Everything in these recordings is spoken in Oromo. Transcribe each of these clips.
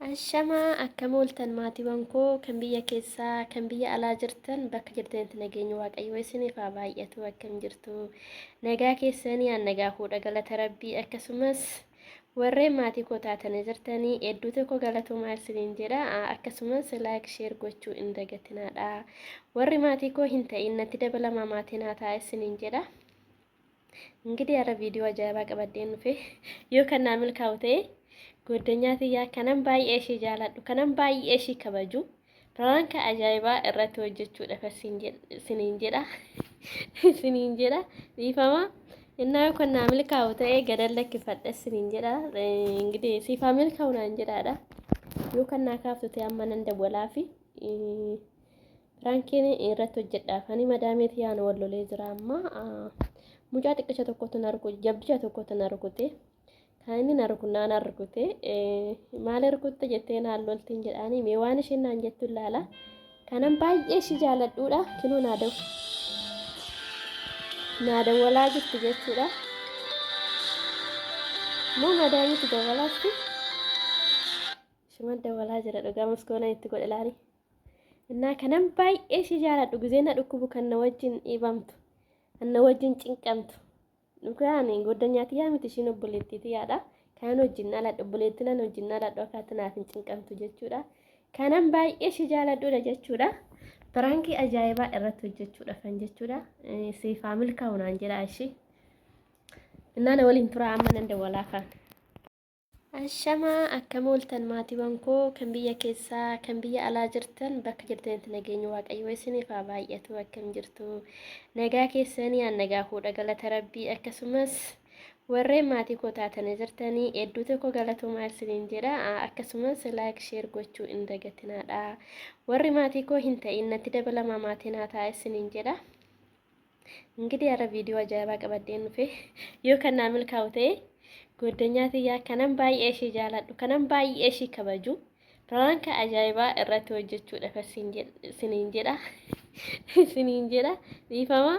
Ashamaa akkam ooltan maatiiwwan koo kan biyya keessaa kan biyya alaa jirtan bakka jirtanitti nageenyi waaqayyoo isiniif haa baay'atu. Akkam jirtu? Nagaa keessanii? An nagaa fuudha, galata rabbii. Akkasumas warreen maatii koo taatanii jirtanii hedduu tokko galatoomaa isiniin jedha. Akkasumas like, share gochuu hin dagatinaadha. Warri maatii koo hin ta'in natti dabalamaa, maatii naa ta'a isiniin jedha. Ingidihi har'a viidiyoo ajaa'ibaa qabadheen dhufe. Yoo kan naa milkaa'u ta'e, goddanyaa tiyyaa kanan baay'ee ishii jaaladhu, kanan baay'ee ishii kabaju, prank ajaa'ibaa irratti hojjechuudhaaf isiniin jedha, isiniin jedha. Dhiifama. Innaa yoo kan naa milkaa'u ta'e gadan lakkifadha isiniin jedha. Ingidihi siif haa milkaa'u naan jedhaadha. Yoo kan naa kaaftu ta'e amma nan dawwalaafi. Piraankiin irratti hojjedhaaf. Ani madaamee tiyyaan wal lolee jira amma. Mucaa xiqqicha tokkotu na ruku, jabdicha tokkotu na rukute. Kan inni na rukunnaan na rukute. Maal rukutte jettee naan loltiin jedhaanii, mee waan isheen naan jettu ilaala. Kanan baay'ee ishii jaaladhuudha. Kinoo naa daw. Naa dawwalaa jirti jechuudha. Moo madaamiitu dawwalaatti? Ishuma dawwalaa jira dhugaa, maskoona itti godhe laali. Innaa kanan baay'ee ishii jaaladhu, gizee na dhukkubu kan na wajjin dhiibamtu, kan na wajjin cinqamtu. Dhugaan goddanyaa tiyyaa miti, ishiin obboleettii tiyyaadha. Kanan wajjin dhaladhu, obboleettii nan wajjin dhaladhu akkaatti naaf hin cinqamtu jechuudha. Kanan baay'ee ishii jaaladhuudha jechuudha. Piraankii ajaa'ibaa irratti hojjechuudhaafan jechuudha. Siif haa milkaa'u naan jedha ishii. Innaa na waliin turaa, amma nan dawwalaa kaan. Ashamaa akkam ooltan maatiiwwan koo kan biyya keessaa kan biyya alaa jirtan bakka jirtanitti nageenyi waaqayyoo isiniif haa baay'atu. Akkam jirtu? Nagaa keessanii? An nagaa fuudha, galata rabbii. Akkasumas warreen maatii koo taatanii jirtanii hedduu tokko galatoomaa isiniin jedha. Akkasumas like, share gochuu hin dagatinaadha. Warri maatii koo hin ta'in natti dabalamaa, maatii naa ta'a isiniin jedha. Ingidihi har'a viidiyoo ajaa'ibaa qabadheen dhufe. Yoo kan naa milkaa'u ta'e, goddanyaa tiyyaa kanan baay'ee ishii jaaladhu, kanan baay'ee ishii kabaju, prank ajaa'ibaa irratti hojjechuudhaaf isiniin jedha, isiniin jedha. Dhiifama.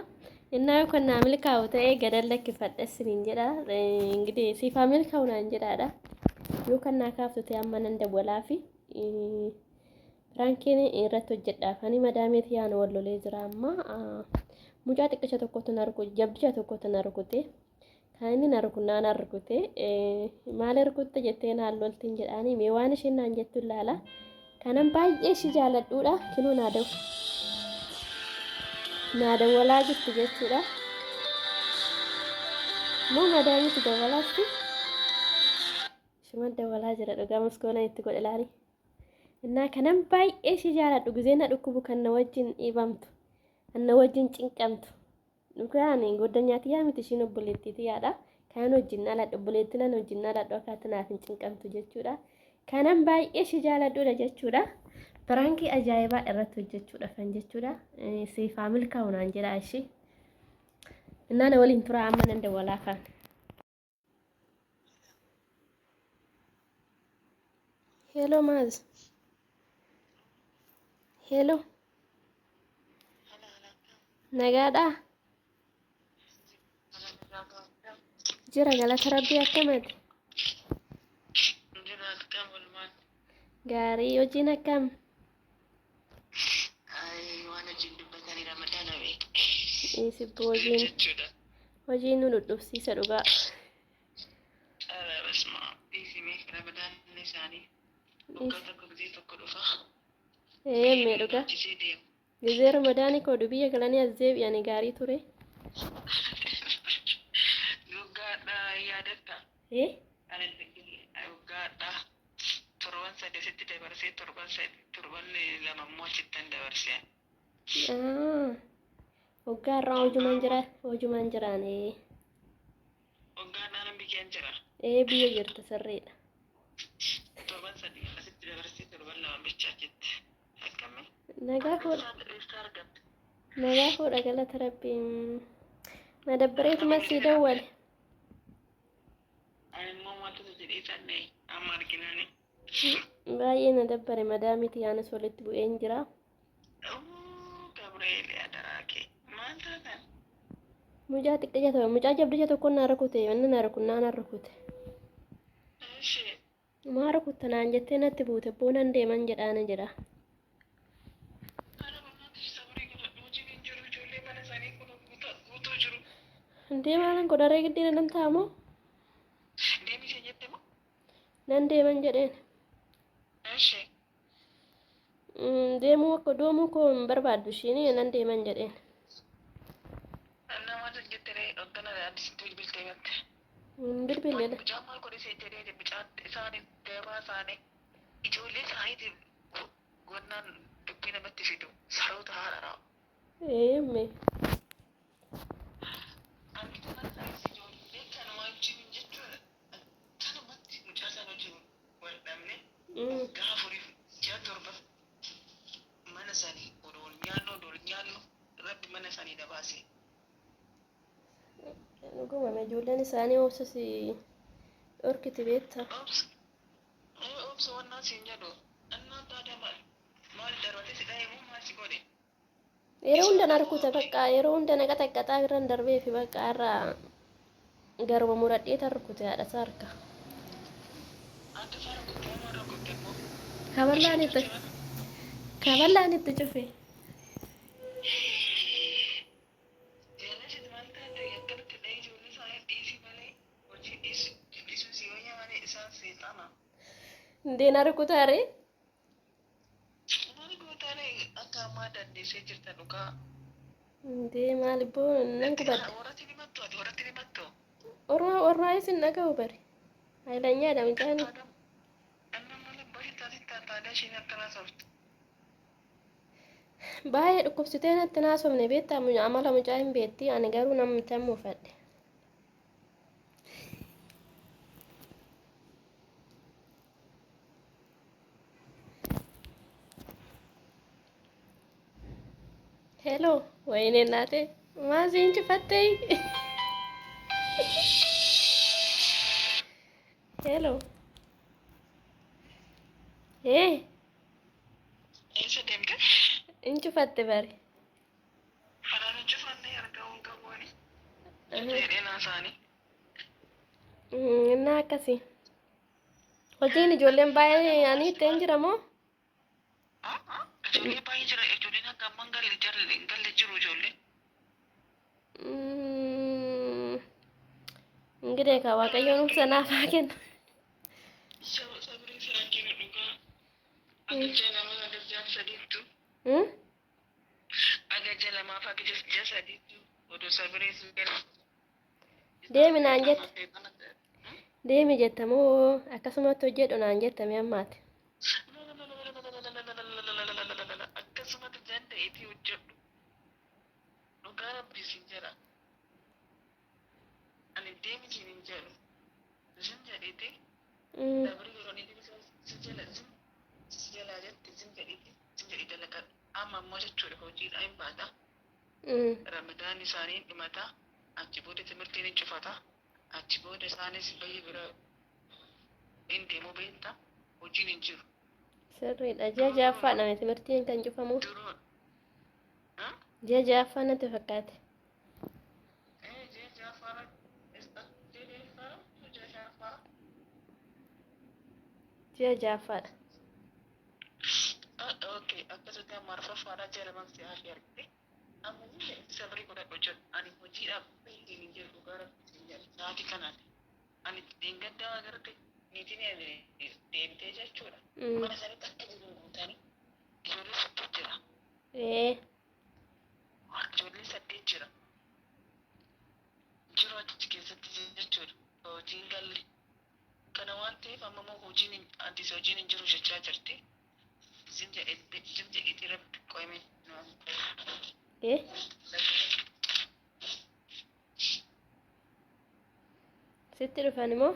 Innaa yoo kan naa milkaa'u ta'e gadan lakkifadha isiniin jedha. Ingidihi siif haa milkaa'u naan jedhaadha. Yoo kan naa kaaftu ta'e amma nan dawwalaafi. Piraankiin irratti hojjedhaaf. Ani madaamee tiyyaan wal lolee jira amma. Mucaa xiqqicha tokkotu na ruku, jabdicha tokkotu na rukute. Kan inni na rukunnaan na rukute. Maal rukutte jettee naan loltiin jedhaanii, mee waan isheen naan jettu ilaala. Kanan baay'ee ishii jaaladhuudha. Kinoo naa daw. Naa dawwalaa jirti jechuudha. Moo madaamiitu dawwalaatti? Ishuma dawwalaa jira dhugaa, maskoona itti godhe laali. Innaa kanan baay'ee ishii jaaladhu, gizee na dhukkubu kan na wajjin dhiibamtu, kan na wajjin cinqamtu. Dhugaan goddanyaa tiyyaa miti, ishiin obboleettii tiyyaadha. Kanan wajjin dhaladhu, obboleettii nan wajjin dhaladhu akkaatti naaf hin cinqamtu jechuudha. Kanan baay'ee ishii jaaladhuudha jechuudha. Piraankii ajaa'ibaa irratti hojjechuudhaafan jechuudha. Siif haa milkaa'u naan jedha ishii. Innaa na waliin turaa, amma nan dawwalaa kaan. Hello Maaz. Hello. Nagaadhaa? Jira, galata rabbii. Akkamati? Gaarii, hojiin akkam? Waan hojiin dubbatanii ramadaana beek. Sibbu hojiin Jechuudha. Hojiin nu dhudhubsiisa dhugaa. Ara basma dhiisimee ramadaanni isaanii waggaa tokko gisee tokko dhufa. Ee mee dhugaa. Nyaachisee deema. Gizee ramadaanii koo biyya galanii as deebi'anii gaarii ture. Waggaadha yaadatta. Ee Ani waggaadha torban 3 asitti dabarsee, torban 3, torban 2 immoo achittan dabarsee. Ah, waggaa irraa hojumaan jira, hojumaan jiraan ee. Waggaadhaan biyyaan jira. Ee, biyya jirta, sirriidha. Torban 3 asitti dabarsee, torban 2 bicha achitti. Akkamii? Nagaa fuudha. Eessa argamte? Nagaa fuudha, galata rabbii. Na dabbareetuma sii dawwale. Ani immoo maaltu jedhee sannee amma arginaani. Baay'ee na dabbare, madaamii tiyyaanis walitti bu'een jira. Gabriel, adaraa kee maal taatan? Mucaa xiqqicha tokko, mucaa jabdicha tokko na rukute, inni na rukunnaa na rukute. Ishee. Maa rukutta naan jettee natti buute boonan deeman jedhaani jedha. Haadha barnootiif sabrii godhadhu hojiin hin jiru ijoollee mana isaanii kun guutuu jiru. Indee maalan godharee giddiina nan taa'amoo? Deemi isheen jette moo? Nan deeman jedheen. Eshi. Deemuu akka doomuu koo hin barbaaddu ishiin nan deeman jedheen. Nama jette ree hoggana addisitti bilbiltee galte. Hin bilbille. Mucaan maal godhe isheen jedhee mucaan isaanii gabaa isaanii ijoollee isaaniitiif gonnaan dubbii namatti fidu saroota haadha. Eemme. Ani mana isaaniis ijoollee kanuma wajjin jechuudha. Kanumatti mucaa sana wajjin wal dhabne waggaa afuriif ji'a 7 mana isaanii odoo nyaannu odoo nyaannu rabbi mana isaanii na baase. Dhuguma ijoolleen isaanii obsa si dhorkiti beektaa. Obsa obsa wannaan siin jedhu annaan taatee maal maal darbatee si dhahee moo maal si godhe? Yeroo hunda na rukuta bakka yeroo hunda na qaxaqqaxaa irraan darbee fi bakka irraa garuma muradhee tan rukute haadha isaa harka. Adda isaa rukutte moo rukutte immoo? Kaballaan itti kaballaan itti cufe. Jaalladhi maal taate akkanatti dhahee ijoollee isaanii dhiisii malee hojii dhiisuu si wayya malee isaan seexana. Indee na rukutaare. Maal gootaane akka ammaa dandeessee jirta dhugaa. Indee maal ibboo nan gubadha. Warratti ni mattu ati warratti ni mattu. Ormaa ormaa isin dhaga'u bari. Hayilanyaadha mucaan. Amma maal abbaa taatee taatee isheen akkanaa sooftu. Baay'ee dhukkubsitee natti naasofne beektaa amala mucaa hin beekti ani garuu namni muufadhe. Hello, ወይኔ እናቴ ማዚን ጭፈተይ ሄሎ ee Eessa deemte? incufatte bari. Anaan injifannee argamuun qabuuni. Dheedheenaa isaanii. Innaa akkasi. Hojiin ijoolleen baay'ee ani itti hin jira moo? Ijoollee baay'ee jira. Ijoolleen hanga ammaa hin galle jiru ijoollee. Ingidee ka Waaqayyoon obsa naaf haa kennu. Sabrii isaan kennu dhugaa. Aga ji'a lama aga ji'a sadiittu. Aga ji'a lamaaf aga ji'a sadiittu odoo sabrii isin kennu. Deemi naan jette. Deemi jetta moo akkasumatti hojjedhu naan jetta mi ammaati? Akkasumatti danda'eetii hojjedhu. Dhugaa rabbii siin jedha. Ani deemi siin hin jedhu. Isin jedheeti dabrii yeroo inni si jala si jalaa jette isin jedheeti isin jedhee dalagadhu. Amma ammoo jechuudha hojiidha hin baata. Ramadaan isaanii dhumata. Achi booda timirtiin hin cufata. Achi booda isaanis bayya bira hin deemu beekta. Hojiin hin jiru. Sirriidha. Ji'a ja'affaadha timirtiin kan cufamu. Duroo. Ji'a ja'affaa natti fakkaate. Ji'a ja'affaadha. Ji'a ja'affaadha. Ji'a ja'affaa. Ji'a ja'affaadha. Okay, akkasitti amma arfaffaadha ji'a lama si hafi argite. Amma inni sabrii godhadhu jedhu ani hojiidhaaf hin jiru dhugaa rabbi siin jedha sa'aatii kanaati. Ani dheengaddaa agarte niitiin deemtee jechuudha. Mana sanitti akka jiru guutanii ijoollee 8 jira. Ijoollee 8 jira. Jiru achi keessatti jechuudha. Hojiin galle. Kana waan ta'eef amma immoo hojiin addis hojiin hin jiru jechaa jirti. Zim jedheetii rabbi qo'ame. Sitti dhufan immoo?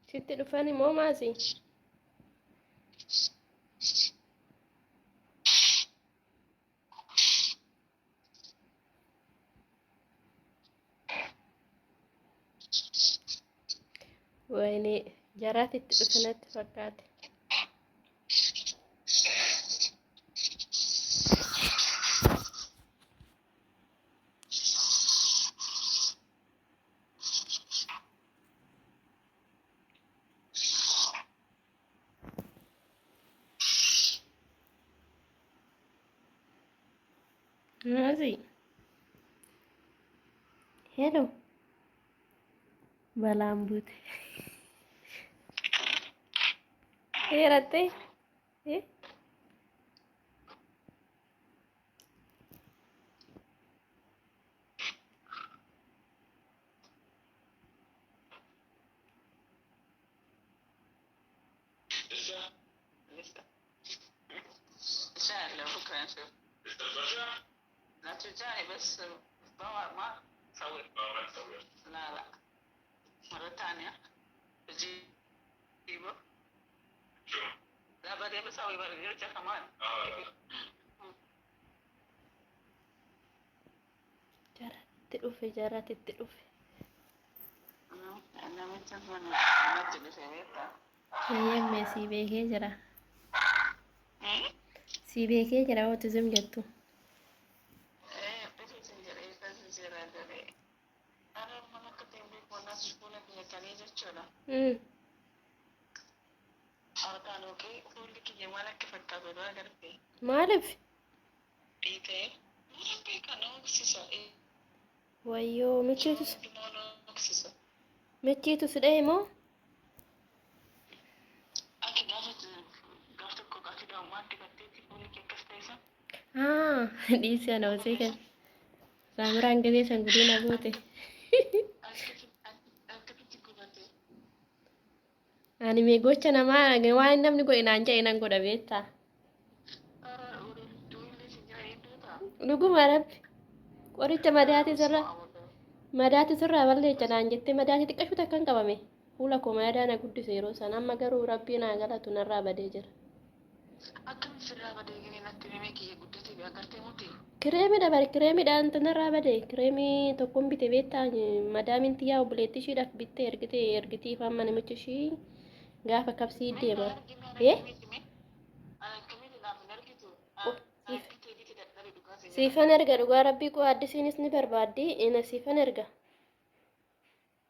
Sitti dhufan immoo maasi? Wayne jaraati itti dhufe natti fakkaate. Nazi. Hello. Balaan buute. Heerattee? Eh? لسه سهل بكرة نشوف. لا ترجعني بس باور ما تصور. لا لا، مرة ثانية بجيبه. لا بعدين بسوي، يرجع كمان. Jaraatti dhufe, jaraatti itti dhufe. Namicha kun natti dhufe beektaa? Eeyyame, sii beekee jira. Sii beekee jira autism jettu. Dhufe sin jedhee akkas jira jedhee. Ara mana akka ta'e beeku naas fuula kiyya kalee jechuudha. Harkaan yookiin fuulli kiyya maal akka fakkaatu dha agartee. Maaliif? Dhiitee maal beekan hooksisa. Wayyoo, michiitu Hundumaa hooksisa. Michiitu si dha'e moo? Ati gaafa gaaf tokko ati daa'ummaan dibatteetti fuulli kee akkas ta'e san. Ah, dhiisi, ana osoo kan saamiraan gisee san gudii na goote. Akkasitti gubate. Ani mee gocha namaa waan namni godhe naan jedhe nan godha beektaa? Ara duulli si jira hedduu ta'a. Dhuguma rabbi. Qoricha madaati sirraa balleecha naan jettee madaati xiqqashuu takkan qabame. Fuula koo madaa na guddise yeroo sana, amma garuu rabbii naa galatu narraa badee jira. Akkamitti sirraa badee gini natti himee kiyya guddatee agartee muti. Kireemidha bari, kireemidhaan narraa bade. Kireemii tokkoon bite beektaa, madaamiin tiyyaa obboleettii ishiidhaaf bittee ergite, ergitiif amma namichi ishii gaafa kabsii deema. Eh? Akkamitti naaf hin argitu? Bitee bitee dadhabe dhugaa si jira. Siifan erga, dhugaa rabbii koo addisiinis ni barbaaddi ina siifan erga.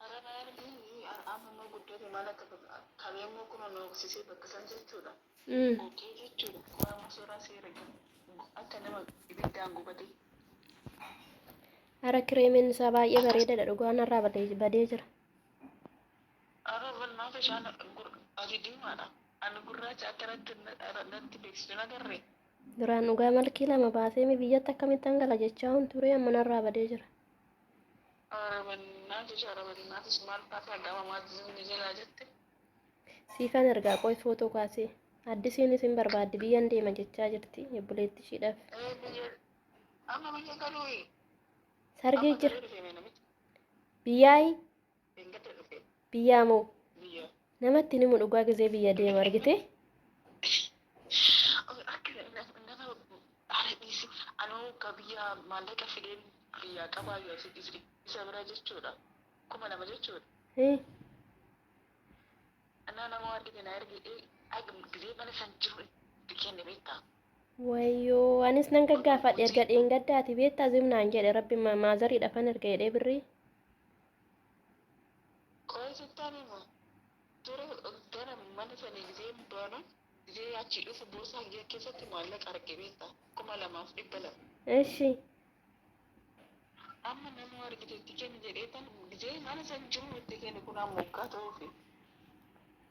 Ara na argi, amma immoo guddate maal akka kalee immoo kun nu hooksisee bakka san jechuudha. Okee jechuudha. Waan suuraa seera akka nama ibiddaan gubate. Ara kireemiin isaa baay'ee bareedaadha, dhugaa narraa badee jira. Ara bal'aa bishaan ati diimaadha. Ani gurraacha akkanatti natti beeksisu nagarree. Duraan dhugaa malkii lama baasee mi biyyatti akkamittan gala jechaa hun ture, amma narraa badee jira. Ara bal'aa jecha, ara bal'aatis maal taate hagama maal jalaa jette. Siifan ergaa, qoy footoo kaasee. Addisiinis hin barbaaddi, biyyan deema jechaa jirti obboleettii ishiidhaaf. Ee, biyya amma biyya galuu. Sargii Amma jira. galee dhufe namichi. Biyyaayi Eeggatee dhufe biyyaa moo biyya. Namatti ni dhugaa gisee biyya deema argite. Akka nama haala dhiisi anuu ka biyya maallaqa fideen biyyaa qabaa yoo isa bira jechuudha. 2000 jechuudha. Anaa nama argite na erge gisee mana san jiru itti kenne beektaa. Wayyoo, anis nan gaggaafadhe erga dheengaddaati beektaa, zimnaan jedhe rabbi maazariidha fan erga jedhee birrii. Qoy sittaan himu ture gara mana sanii gisee baanu, gisee achi dhufu boorsaa kiyya keessatti maallaqa arge beektaa, 2200. Ishi. Amma nama argite itti kenni jedhee tan gisee mana san jiru itti kenne kun amma waggaa ta'uufi.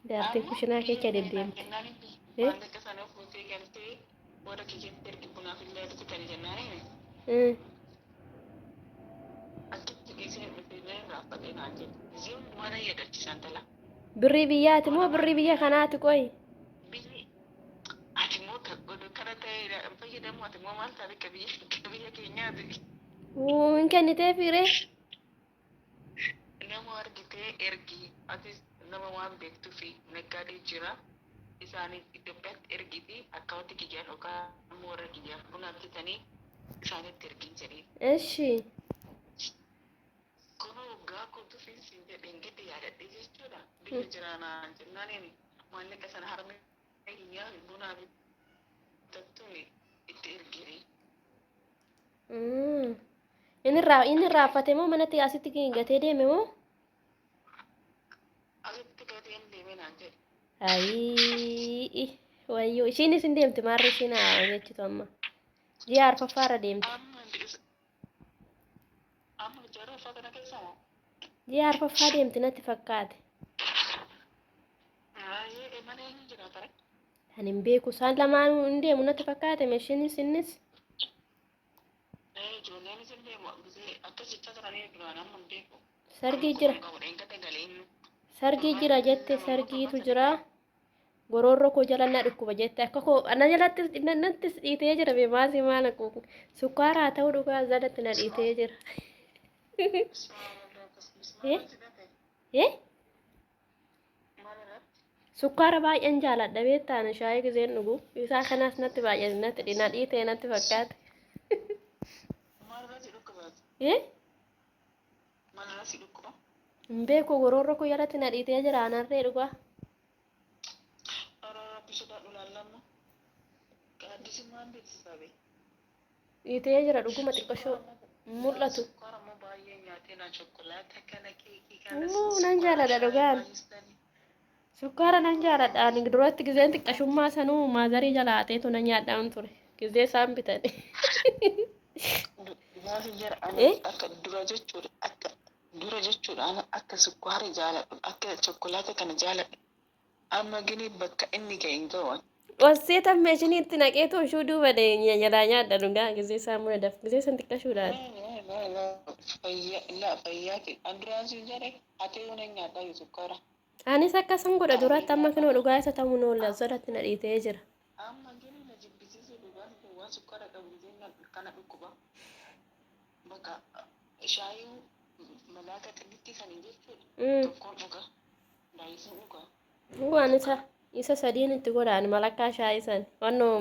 Jaartiin kushinaa keessa deddeemte. Eh? Maallaqa sana fuutee galtee warra kiyyatti ergi, bunaaf illee argitanii jennaani. Achitti gisee dhufee irraa naan jedhe. Gisee mana yaadachiisan tala. Birrii biyyaati moo birrii biyya kanaati qoy? Biyyi ati immoo kana ta'e fayyadamu, ati immoo maal taate ka biyya keenyaati. Wuu, hin kennitee fiiree? Nama argitee ergi, atis nama waan beektuu fi naggaadee jira. Isaanii Itoophiyaatti ergiti, akkaawwanti kiyyaan yookaan immoo warra kiyyaaf buna bitanii isaanitti ergin jedhee. Ishi. Kun waggaa Dhugaa kootu siin jedheen gadi yaadadhe jechuudha. Biyya jiraanaa jennaaniin maallaqa sana harmee kiyyaa bunaa bitattuun itti ergine. Inni irraanfate moo manatti asitti gatee deeme moo? Asitti gateen deeme naan jedhe. Ayii wayyoo, ishiinis hin deemti maarri ishiin haa jechitu amma. Ji'a arfaffaarra deemti. Amma jara uffata kana keessa moo? Ji'a arfaffaa deemti natti fakkaate. Baay'ee mana eenyu jiraata ree? Kan hin beeku, isaan lamaanuu hin deemu natti fakkaate, ishiinis innis. Ijoolleenis hin deemu gisee akkas jechaa turanii duraan, amma hin beeku. Sargii jira. Sargii jira jette, sargiitu jira. Goroorroo koo jala na dhukkuba jette, akka koo na jalatti nattis dhiitee jira bee maasii maala sukkaara haa ta'u dhugaa jalatti na dhiitee jira. Eh? Eh? Sukkaara baay'een jaaladha beektaan, shaayii giseen dhugu isaa kanaas natti baay'ate, natti na dhiitee natti fakkaate. Eh? Hin beeku, goroorroo koo jalatti na dhiitee jira anarree dhugaa. Rabbi sodaadhu laallamma. Gaaddisummaan beeksisaa bee. Dhiitee jira dhuguma, xiqqashoo mul'atu. Sukkaara immoo baay'ee nyaatee na chokkolaata kana, keekii kana. Uu, nan jaaladha dhugaan. Sukkaara nan jaaladha. Ani duratti gizeen xiqqashummaa sanuu maazarii jalaa hateetu na nyaadhaan ture. Gizee isaan bitan. Gaafi jara ani akka dura jechuudha, akka dura jechuudha, ana akka sukkaara jaaladhu, akka chokkolaata kana jaaladhu, amma gini bakka inni ga'e hin ga'u. Wassee tammeeshinii itti naqeetu ishuu duuba jalaa nyaadha dhugaa, gizee isaan muna daf gizee san xiqqashuudhaan. Fayyaa laa fayyaa kee an duraan siin jedhe hatee yoona nyaadhaa sukkaara. Anis akkasan godha duratti, amma kinoo dhugaa isa ta'uu noolla jalatti na dhiitee jira. Amma gini na jibbisiisu dhugaa, waan sukkaara qabu gisee kana dhukkuba. Bakka shaayii malaaka xinnitti sanii jechuudha. Tokkoon dhuga. Baay'isuun dhuga. Waan isa sadiin itti godha ani, malakkaa shaayii san wannoo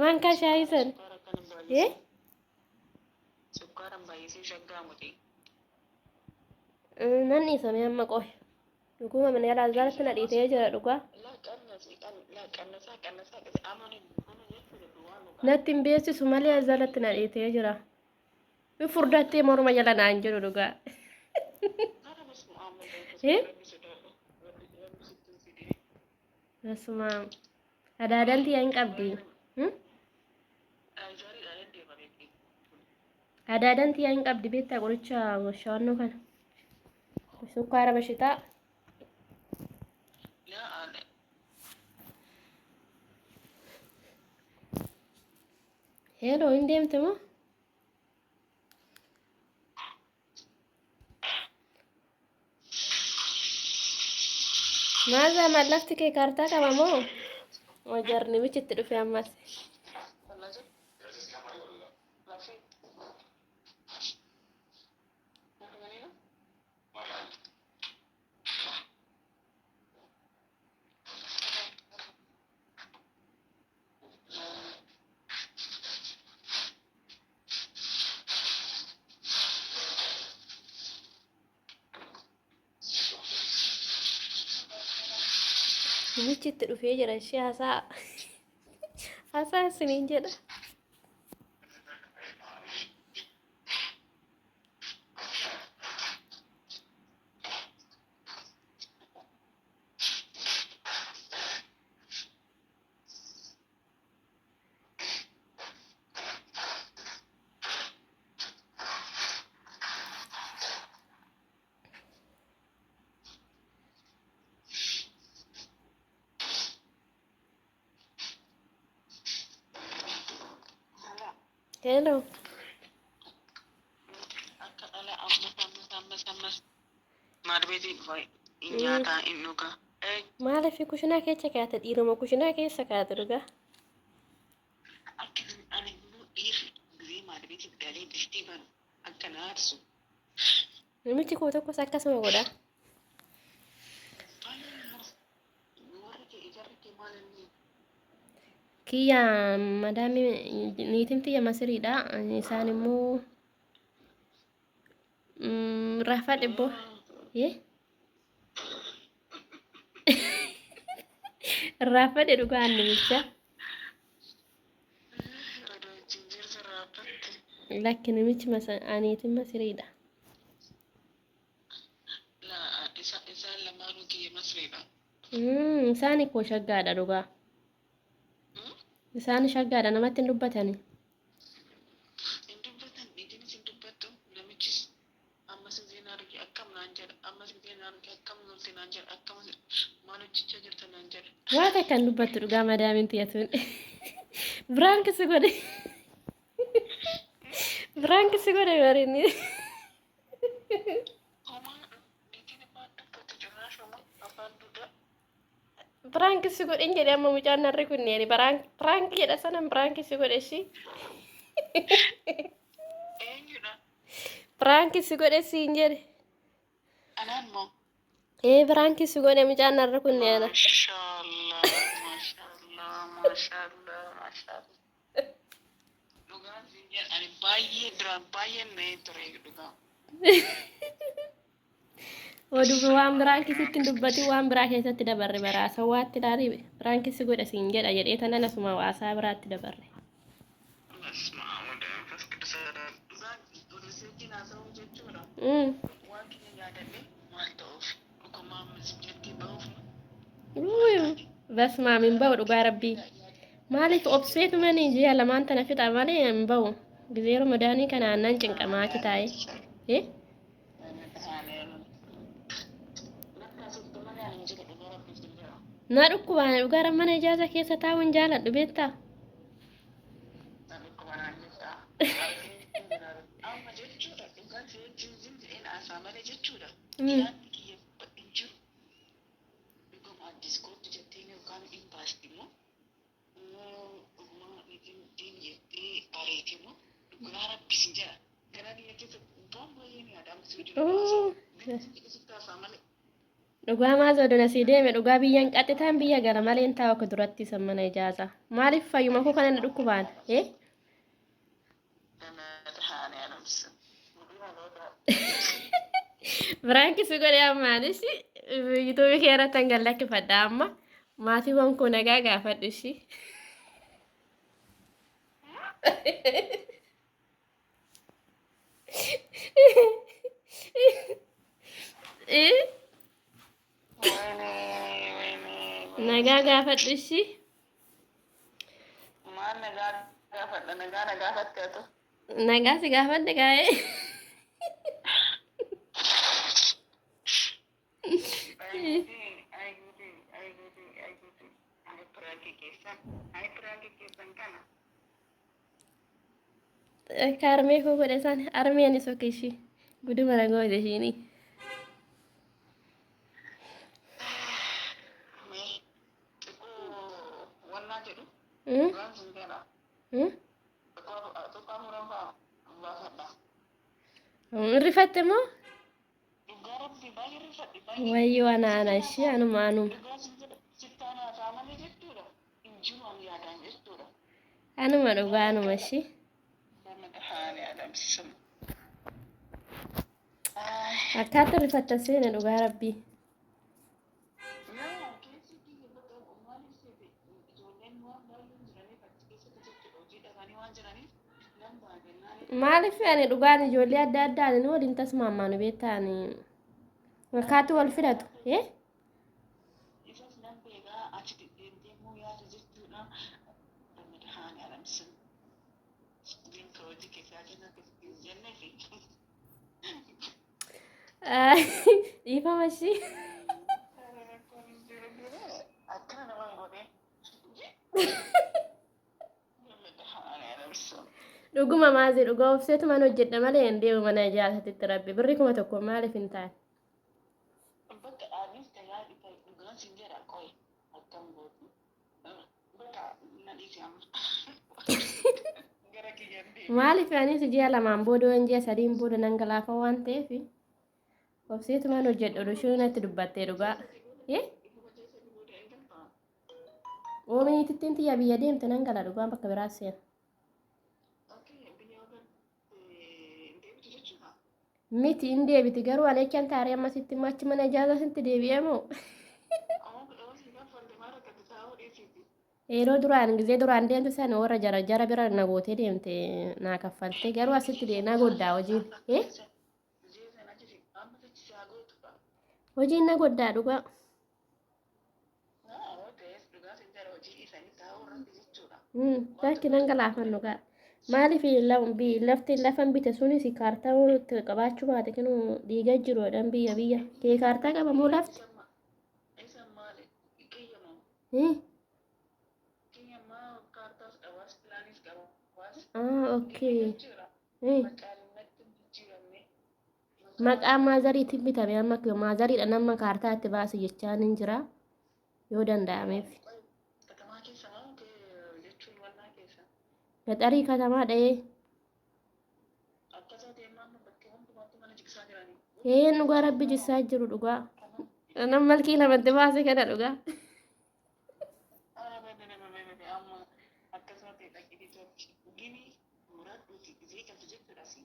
maankaa shaayii san. Sukkaara kana baay'isuu. Sukkaara baay'isuu shaggaa muti. Nan dhiisame amma qoy. Dhuguma mana yaalaa jalatti na dhiitee jira dhugaa. Laa qannasi, laa qannasaa qannasaa amma buna jechuudha duwwaa dhugaa. Natti hin beeksisu malee jalatti na dhiitee jira. Furdattee morma jala naan jiru dhugaa. Kana basuma amma Eh? Rabbi sodaadhu. Rabbi rabbi sitti hin fidee. Asuma adaadan tiyya hin qabdi. Gaariidhaan deema beekti. Adaadan tiyya hin qabdi beektaa, qoricha shaannoo kana. Sukkaara bashitaa. Laa ani Hello, hin deemte moo? Maazaa maal lafti kee kaartaa qaba moo? Wajarni michitti dhufe ammas. Lafee. Lafee. Namichi itti dhufee jira, ishee haasaa haasaa isiniin jedha. Hello. Akka dhala ammas ammas ammas ammas maal beetii dhufa, hin nyaataa, hin dhugaa. Maaliif kushinaa keessa kaa'ate, dhiiruma kushinaa keessa kaa'ate dhugaa? Akka ani immoo dhiirri gisee maal beetiif galee distii banu akka na aarsu. Namichi koo tokkos akkasuma godha. Warri kee ijarri kee maal inni? Kiyya madaamii niitiin tiyya Masiriidha. Isaan immoo Raafaa dhibboo. Yee. Raafadhe dhugaa namicha. Odoo wajjin jirtu raaffatte. Lakki namichi aniitiin masiriidha. Laa isaan lamaanuu kiyya masriidha. Isaan koo shaggaadha dhugaa. Isaan shaggaadha namatti hin dubbatani. Hin dubbatan dhiitinis hin dubbattu namichis ammas giseen arge akkam naan jedha ammas giseen arge akkam nolte naan jedha akkam maal hojjechaa jirta naan jedha. Waa takka hin dubbattu dhugaa madaamin tiyatuun. Prank si godhe. Prank si godhe barinni. Homaa niitiin afaan dubbatu jiraash homaa afaan duudaa. Prank si godhen jedhe amma mucaan narri kunneen prank jedha sanan prank si godhe ishii. Eenyudha? Prank si godhe siin jedhe. Anaan moo? Ee prank si godhe mucaan narri kunneen. Maashaallah maashaallah maashaallah maashaallah. Dhugaan siin jedha ani baay'ee duraan baay'een na'ee ture dhugaa. Oduu waan biraa keessatti hin dubbatin waan biraa keessatti dabarre bara hasawaatti ilaalii prank si godhe siin jedha jedhee tanan asuma haasaa biraatti dabarre. Basma Aab Manfas Qidus dhugaan oduu wajjin haasa'uu jechuudha. Waan kiyya yaadadhe maal ta'uuf dhugumaan jettee bahuuf. Basmaam hin bahu dhugaa rabbii. Maaliif obseetumanii ji'a lamaan tana fixa malee hin bahu. Gizee Ramadaanii kana aannan cinqamaa achi taa'ee. Na dhukkubaan dhugaa mana ijaasa keessa taa'uun jaaladhu beektaa? Amma jechuudha dhugaan si wajjin zim jedheen haasaa malee jechuudha. Yaadni kiyya hin jiru. Dhuguma diskootti jettee yookaan hin baasti immoo dhuguma diin jettee areeti immoo dhugaa rabbi sin jedha. Gara biyya keessa waan baay'een yaada amma si wajjin haasa'u. Haasaa malee. Dhugaa maal odoo asii deeme dhugaa biyyaan qaxxitaan biyya gala malee hin taa'u akka duratti san mana ijaasa. Maaliif fayyuma koo kana na dhukkubaan? Eh? Prank si godhe ammaanis YouTube kee irratti hanga lakkifadha amma maatiiwwan koo nagaa gaafadhu ishii. Eh? Nagaa gaafadhu ishii. Maal nagaa gaafadha nagaa na gaafatte atu. Nagaa si gaafadhe gaa'ee. Ay gudii ay gudii ay gudii ay prank keessan ay prank keessan kana. Akka harmee koo godhe isaan harmeen isa akka ishii guduma na goote ishiini. Mee xiqqoo wannaa jedhu dhugaan sin jedha. Xiqqoo afuran fa'a baafadha. Rifatte moo? Dhugaa rabbi baay'ee rifadhe baay'ee. Wayyoo ana ana ishii anuma anuma. Dhugaa sin jedha sittaan haasaa malee jechuudha. Hin jiru ani yaadaan jechuudha. Anuma dhugaa anuma ishii. Haani adamsisan. Akkaata rifatta seene dhugaa rabbii. Yaa keessi kiyya bakka maaliif seete ijoolleen waan baay'een jiraniif achi keessatti jechuudha hojii dhabanii waan jiraniif nan baagannaan. Maaliif ani dhugaan ijoollee adda addaa ani waliin tasmaammaanu beektaa ani akkaatu wal filatu. Eh? Isas nan beekaa achi deemtee immoo yaada jechuudha. Haani adamsisan. Dinka hojii keessaa keessatti jennee fi. Dhiifama ishii. Akkana naman godhee. Haani adamsisan. Dhuguma maazii dhugaa obseetumaan hojjedha malee hin deemu mana ijaarsatitti rabbi birri 1000 maaliif hin taane? Bakka anis tajaajila dhugaan sin jedha qoy akkam gootu. Bakka na dhiisi amma. Gara kiyyaan deemi. Maaliif anis ji'a lamaan booda waan ji'a sadiin booda nan galaafa waan ta'eef obseetumaan hojjedha oduu natti dubbattee dhugaa. Eh? Oomishni tiyya biyya deemte nan gala dhugaa bakka biraa seena. Okay, biyya deebitu jechuudha. Miti hin deebiti garuu ani achan taaree ammasitti immoo achi mana ijaazaa sitti deebi'ee moo? Yeroo duraan gizee duraan deemtu sana warra jara jara bira na gootee deemte naa kaffaltee garuu asitti na goddaa hojiin. Eh? Hojiin na goddaa dhugaa. Bakki nan galaafannu gaa. Maaliif lafti lafan bite sunis kaartaa itti qabaachuu baate kinu dhiiga jiru jedhan biyya biyya. Kee kaartaa qaba moo lafti? Ah, okay. Maqaa maazariitiin bitame amma maazariidha nama kaartaa itti baase jechaan hin jira yoo danda'ameef. Katamaa keessa moo jechuun wannaa keessa? Gaxarii katamaa dha'ee. Akkasaa deemaa amma bakkee hundumaatti mana jigsaa jiranii. Een dhugaa rabbi jissaa jiru dhugaa. Nam malkii lamatti baase kana dhugaa. Amma akkasuma ta'e dhaqee gini muradhuuti gisee qabdu jechuudha si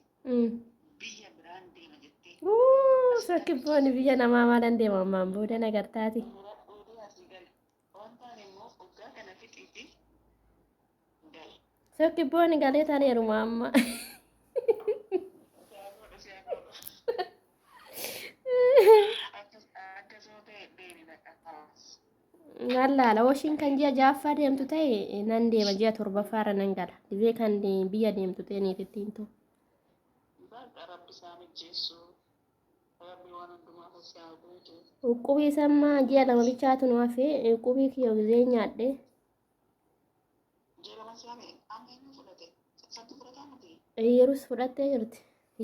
biyya biraan deema jettee. Sokkibboonni biyya namaa maalan deema ammaan booda nagartaati. Muradhuuti asii gali. Wantaan immoo waggaa kana fixiiti gali. Sokkibboonni galee taneeruma amma. Akkasuma ta'e deemi bakka. Nan laala hooshiin kan ji'a ja'affaa deemtu ta'e nan deema ji'a torbaffaarra nan gala. Gizee kan biyya deemtu ta'e niitittiin ta'u. Bakka rabbi isaa mijjeessu. Rabbi waan hundumaaf si haa guutu. Uqqubii sammaa ji'a lama bichaatu nu hafe uqqubii kiyya gizee nyaadhe. Ji'a lama si hafe amma eenyu fudhate? Sattu fudhataa miti? Yeruus fudhattee jirti.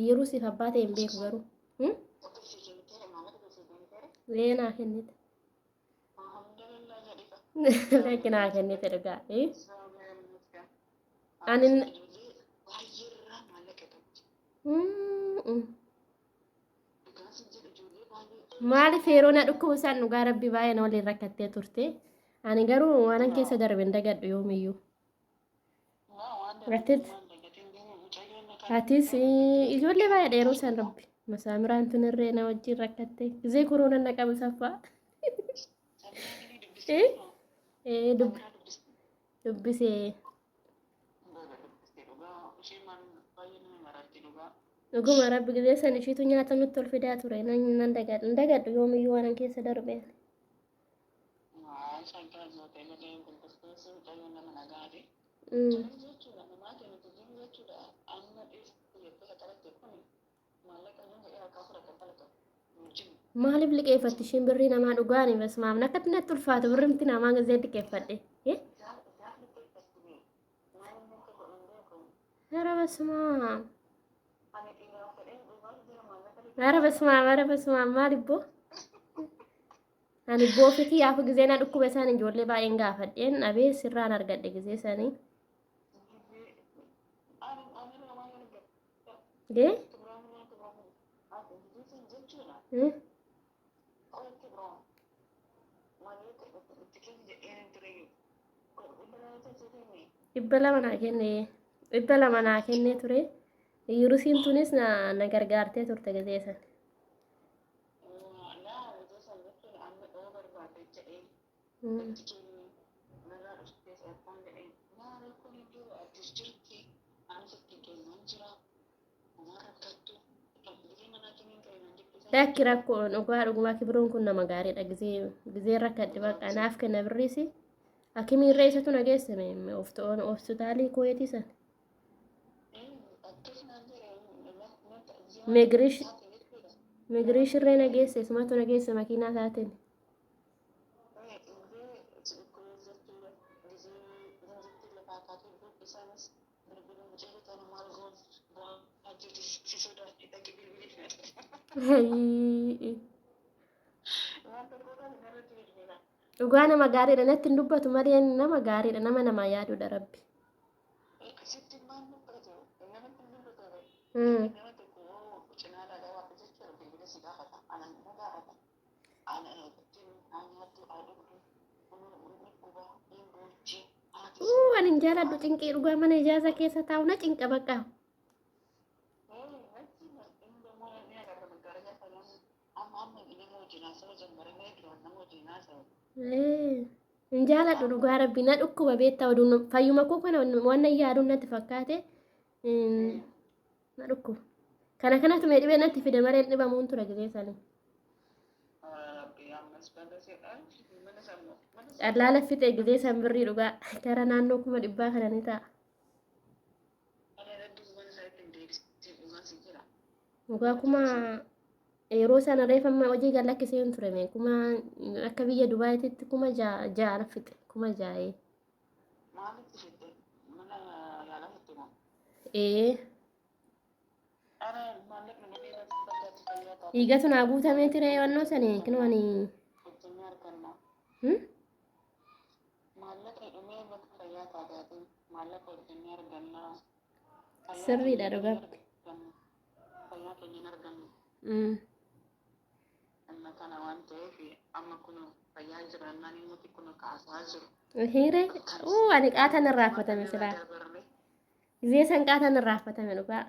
Yeruusiif abbaa ta'e hin beeku garuu. Akka ishee kenniteera maallaqa ishee kenniteera. Lee naa kennite. Alhamdulillah jedhika. Lakki naa kennite dhugaa. Ani Ijoollee baay'eerraa maallaqa qabdi. Dhugaa sin jedhu ijoollee baay'ee. Maaliif yeroo na dhukkubu isaan dhugaa rabbi baay'ee na waliin rakkattee turte. Ani garuu waanan keessa darbe hin dagadhu yoomiyyuu. Waan Atis dagatiin mucayyoon na atis ijoollee baay'eedha yeroo isaan rabbi. Masaamiraan tunirree na wajjin rakkatte. Gizee koroonaan na qabu saffaa. Sabni dubbistee Eh? Dubbisee. Dubbistee dhugaa isheen maal baay'ee nama maraatti dhugaa. Dhuguma rabbi gizee san ishiitu nyaata nutti ol fidaa ture. Nan dagadhu hin dagadhu yoomiyyuu waanan keessa darbe. Shaggaa gootee malee gurgurteessi mucayyoon nama nagaati. Kunis jechuudha namaa kennitu jiru jechuudha amma dhiirri jettee qaxaratte kun maallaqa inni jedhee harkaa fudhate dhalatu hin jiru. Maaliif liqeeffatti ishiin birrii namaa dhugaani basmaam akkatti natti ulfaatu birrimti namaa gizee liqeeffadhe. Eh? Gaaf liqeeffatti maal inni akka godhu hin beeku. ኧረ በስመ አብ Ani dhiiraaf fedheen dhugaa jira maallaqa ኧረ በስመ አብ ኧረ በስመ አብ maal ibboo ani boofiti yaafu gizee na dhukkuba isaan ijoollee baay'een gaafadheen dhabee sirraan argadhe gizee sanii. Ani ani namaa yoo argatu Gee? kibiraan kibiraan ati jechuun jechuudha. Qola kibiraan maallaqa itti kenni jedheen ture dhibba lama tolchee 200 naa kenne 200 naa kennee ture. Yerusiin tunis na na gargaartee turte gizee san. Laa jechuun jechuudha amma dhoo barbaade jedhee itti kenni narraa dhuftee sadarkaan jedheen naa rakkoon hin jiru atis jirti anis itti kennaan jira homaa rakkattu gizee manaa kenniin ture naan jette sana. Lakki rakkoo dhugaa dhugumaa kibiroon kun nama gaariidha gizee gizee rakkadhe bakka naaf kenna birriisi. Hakimiirra isatu na geessame hospitaalii Kuweetii san. Akkas naan jedhe Migirish jechuudha. migirish irree na geesse isumatu na geesse makiinaa isaatiin. Gizee jechuudha gizee gingitti lafaa kaatee isaanis bilbila mucayyo tana maal goon bu'aa jirti si sodaadhe dhaqi bilbilii waan tokko irratti bilbila. Dhugaa nama gaariidha natti hin dubbatu malee nama gaariidha nama namaa yaaduudha rabbi. Sitti maal dubbatu namatti hin dubbatu nama tokko yoo cinaa dhagaa jechuudha bilbila si gaafata ana na gaafata ana ittiin haa nyaattu haa dhugdu inni gubaa hin boochi haati Ani hin jaaladhu cinqii dhugaa mana ijaaza keessa taa'u na cinqa bakka. Amma amma nama wajjin haasawuu jalqabee duraan nama wajjin haasawu. Hin jaaladhu dhugaa rabbi na dhukkuba beektaa oduun fayyuma koo kana waan na yaaduun natti fakkaate na dhukkuba. Kana kanatu mee dhibee natti fide malee hin dhibamuun ture gisee sanii. Rabbi ammas baga seedhaan mana sammuu mana Callaala fixe gisee san birrii dhugaa gara naannoo 100,000 kana ni ta'a. Mana rabbi mana isaa ittiin deebisee dhugaa si jira. Dhugaa kuma yeroo sana reefa amma hojii gad lakkisee hin ture mee kuma akka biyya Dubaayitti 6,000 na fixe 6,000. Maalitti fitte? Mana yaalaa fitte moo? Ee. Ara maallaqni malee bakka fayyaa taate. Dhiigatu naa guutamee ture wannoo sanii kinoo ani. Hojjennee arganna. Maallaqa dhumee bakka fayyaa taate maallaqa hojjennee arganna. Sirriidha dhugaa. Fayyaa keenya hin argannu. Amma kana waan ta'eef amma kun fayyaa jiraannaan nuti kun kaasaa jiru. Hiire uu ani qaatan irraanfatame silaa. Dabarre. Gizee san qaatan irraanfatame dhugaa.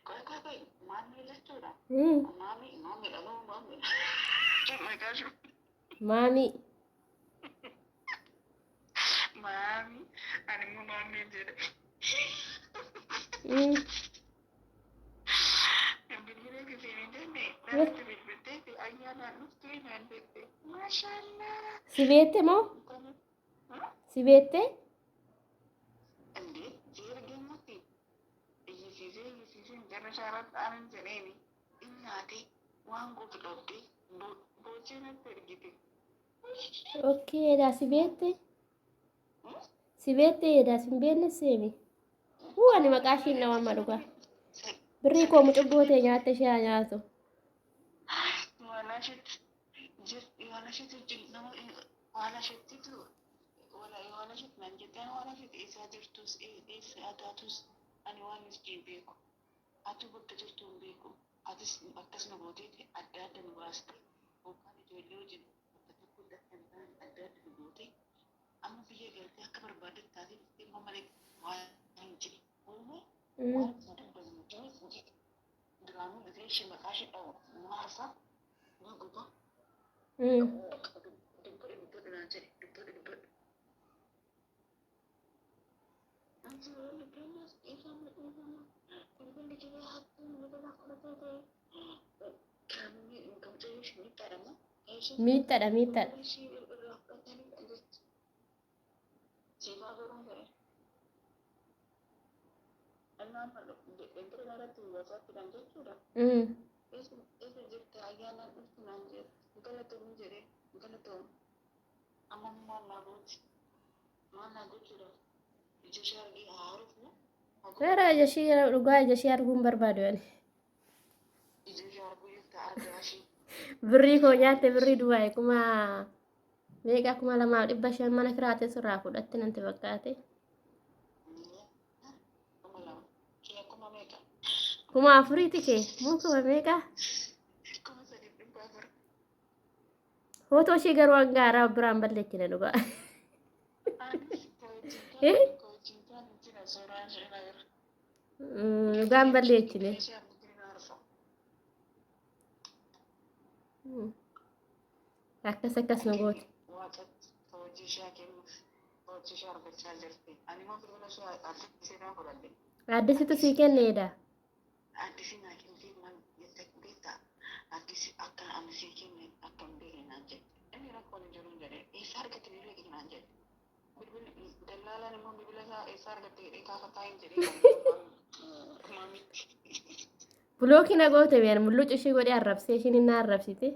Qoy qoy qoy maamii jechuudha. Maamii maamiidha moo maamii? Maqaa ishee. Maamii. Maamii ani immoo maamii jedhe. Bilbila gisee ni jenne namitti bilbiltee fi ayyaanaan dhuftee naan jette. Maashaallah. Si beette moo? Si beette? Indee jeergeenyatti iyyisiisee iyyisiisee መጨረሻ irratti aanan jedheeni inni waan gootu dhabdee boochee natti ergite. Okay edaa si beette? Si beette edaa si hin beekne seemi. Huu ani maqaa ishii hin dhawama dhugaa. Birrii koo mucubboo ta'e nyaatte ishee haa nyaatu. Waan isheetti nama waan isheettitu waan isheetti naan jettee waan isheetti eessaa jirtus eessa adaatus ani waan ishee beeku. Ati bakka jirtu hin beeku. Atis akkas nu gooteeti adda adda nu baaste yookaan ijoollee wajjin bakka tokko akka hin taane adda adda nu goote amma biyya galtee akka barbaadde taatee dhuftee immoo malee waan hin jedhe. Uume waan itti dubbannu jedhe duraanuu gisee ishee maqaa ishee dhawu maarsa ni guba. Dubbadhu dubbadhu naan jedhe dubbadhu dubbadhu. Ansi dubbannas dhiifama dhiifama bilbilli kiyya hattuun bilbila fudhatee ta'e Miixxadha miixxadha. Irraa fudhatanii jechi. Siifaa garuu jedhe. Inni amma intala irratti WhatsAppiidhaan jechuudha. Eessa jirti ayyaanaan dhuftu naan jedhe. Galatoomii jedhee galatoom. Amma maal naa gooti? Maal naa gochuudhaaf? Ija ishee argee haaruuf moo? Gara ija ishee dhugaa ija ishee arguun barbaadu ani. Ija ishee arguu jirta argaa ishee. Birrii koo nyaatte birrii Dubaay kuma meeqa 2,500 mana kiraatee sirraa fudhatte nanti fakkaate. 2,000. Kee akkuma meeqa? 4,000ti kee moo kuma meeqa? 3,400. Footoo ishee garuu hanga haaraa biraan balleessine dhugaa. Anis ka wajjin kaan jira suuraan ishee irra jira. Dhugaan balleessine. Ishee arguu na arfa. Akkas akkas nu goote. Waaqatti hojii ishee kennuuf hojii ishee argachaa jirti. Ani immoo bilbila ishee addisii naa fudhadhe. Addisitu sii kenneedha. Addisii naa kennitee maal jette beektaa? Addisii akka ani sii kenne akka hin beekne naan jette. Inni rakkoon hin jiru jedhee eessa argatte bilbila naan jette. Bilbilli dallaalaan immoo bilbila isaa eessa argatte jedhee gaafataa hin jedhee maamitti. Block na goote biyaan mullucu ishee godhee arrabsee ishiin hin arrabsite.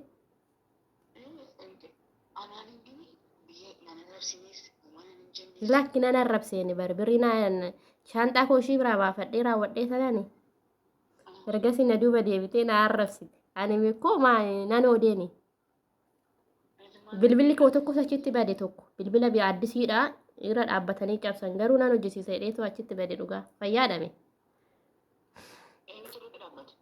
Anaan hin gini biyya nan arrabsinis waan hin jenne. Lakki nan arrabseeni bari birrii naan shaanxaa koo ishii biraa baafadhee raawwadhee sanani. Ergasii na duuba deebitee na arrabsite. Ani mikkoo maa nan odeeni. Bilbilli koo tokkos achitti bade tokko. Bilbila bi'a addisiidha irra dhaabbatanii cabsan garuu nan hojjisiisa jedheetu achitti bade dhugaa. Fayyaadhame. Eenyutu irratti dhaabbate?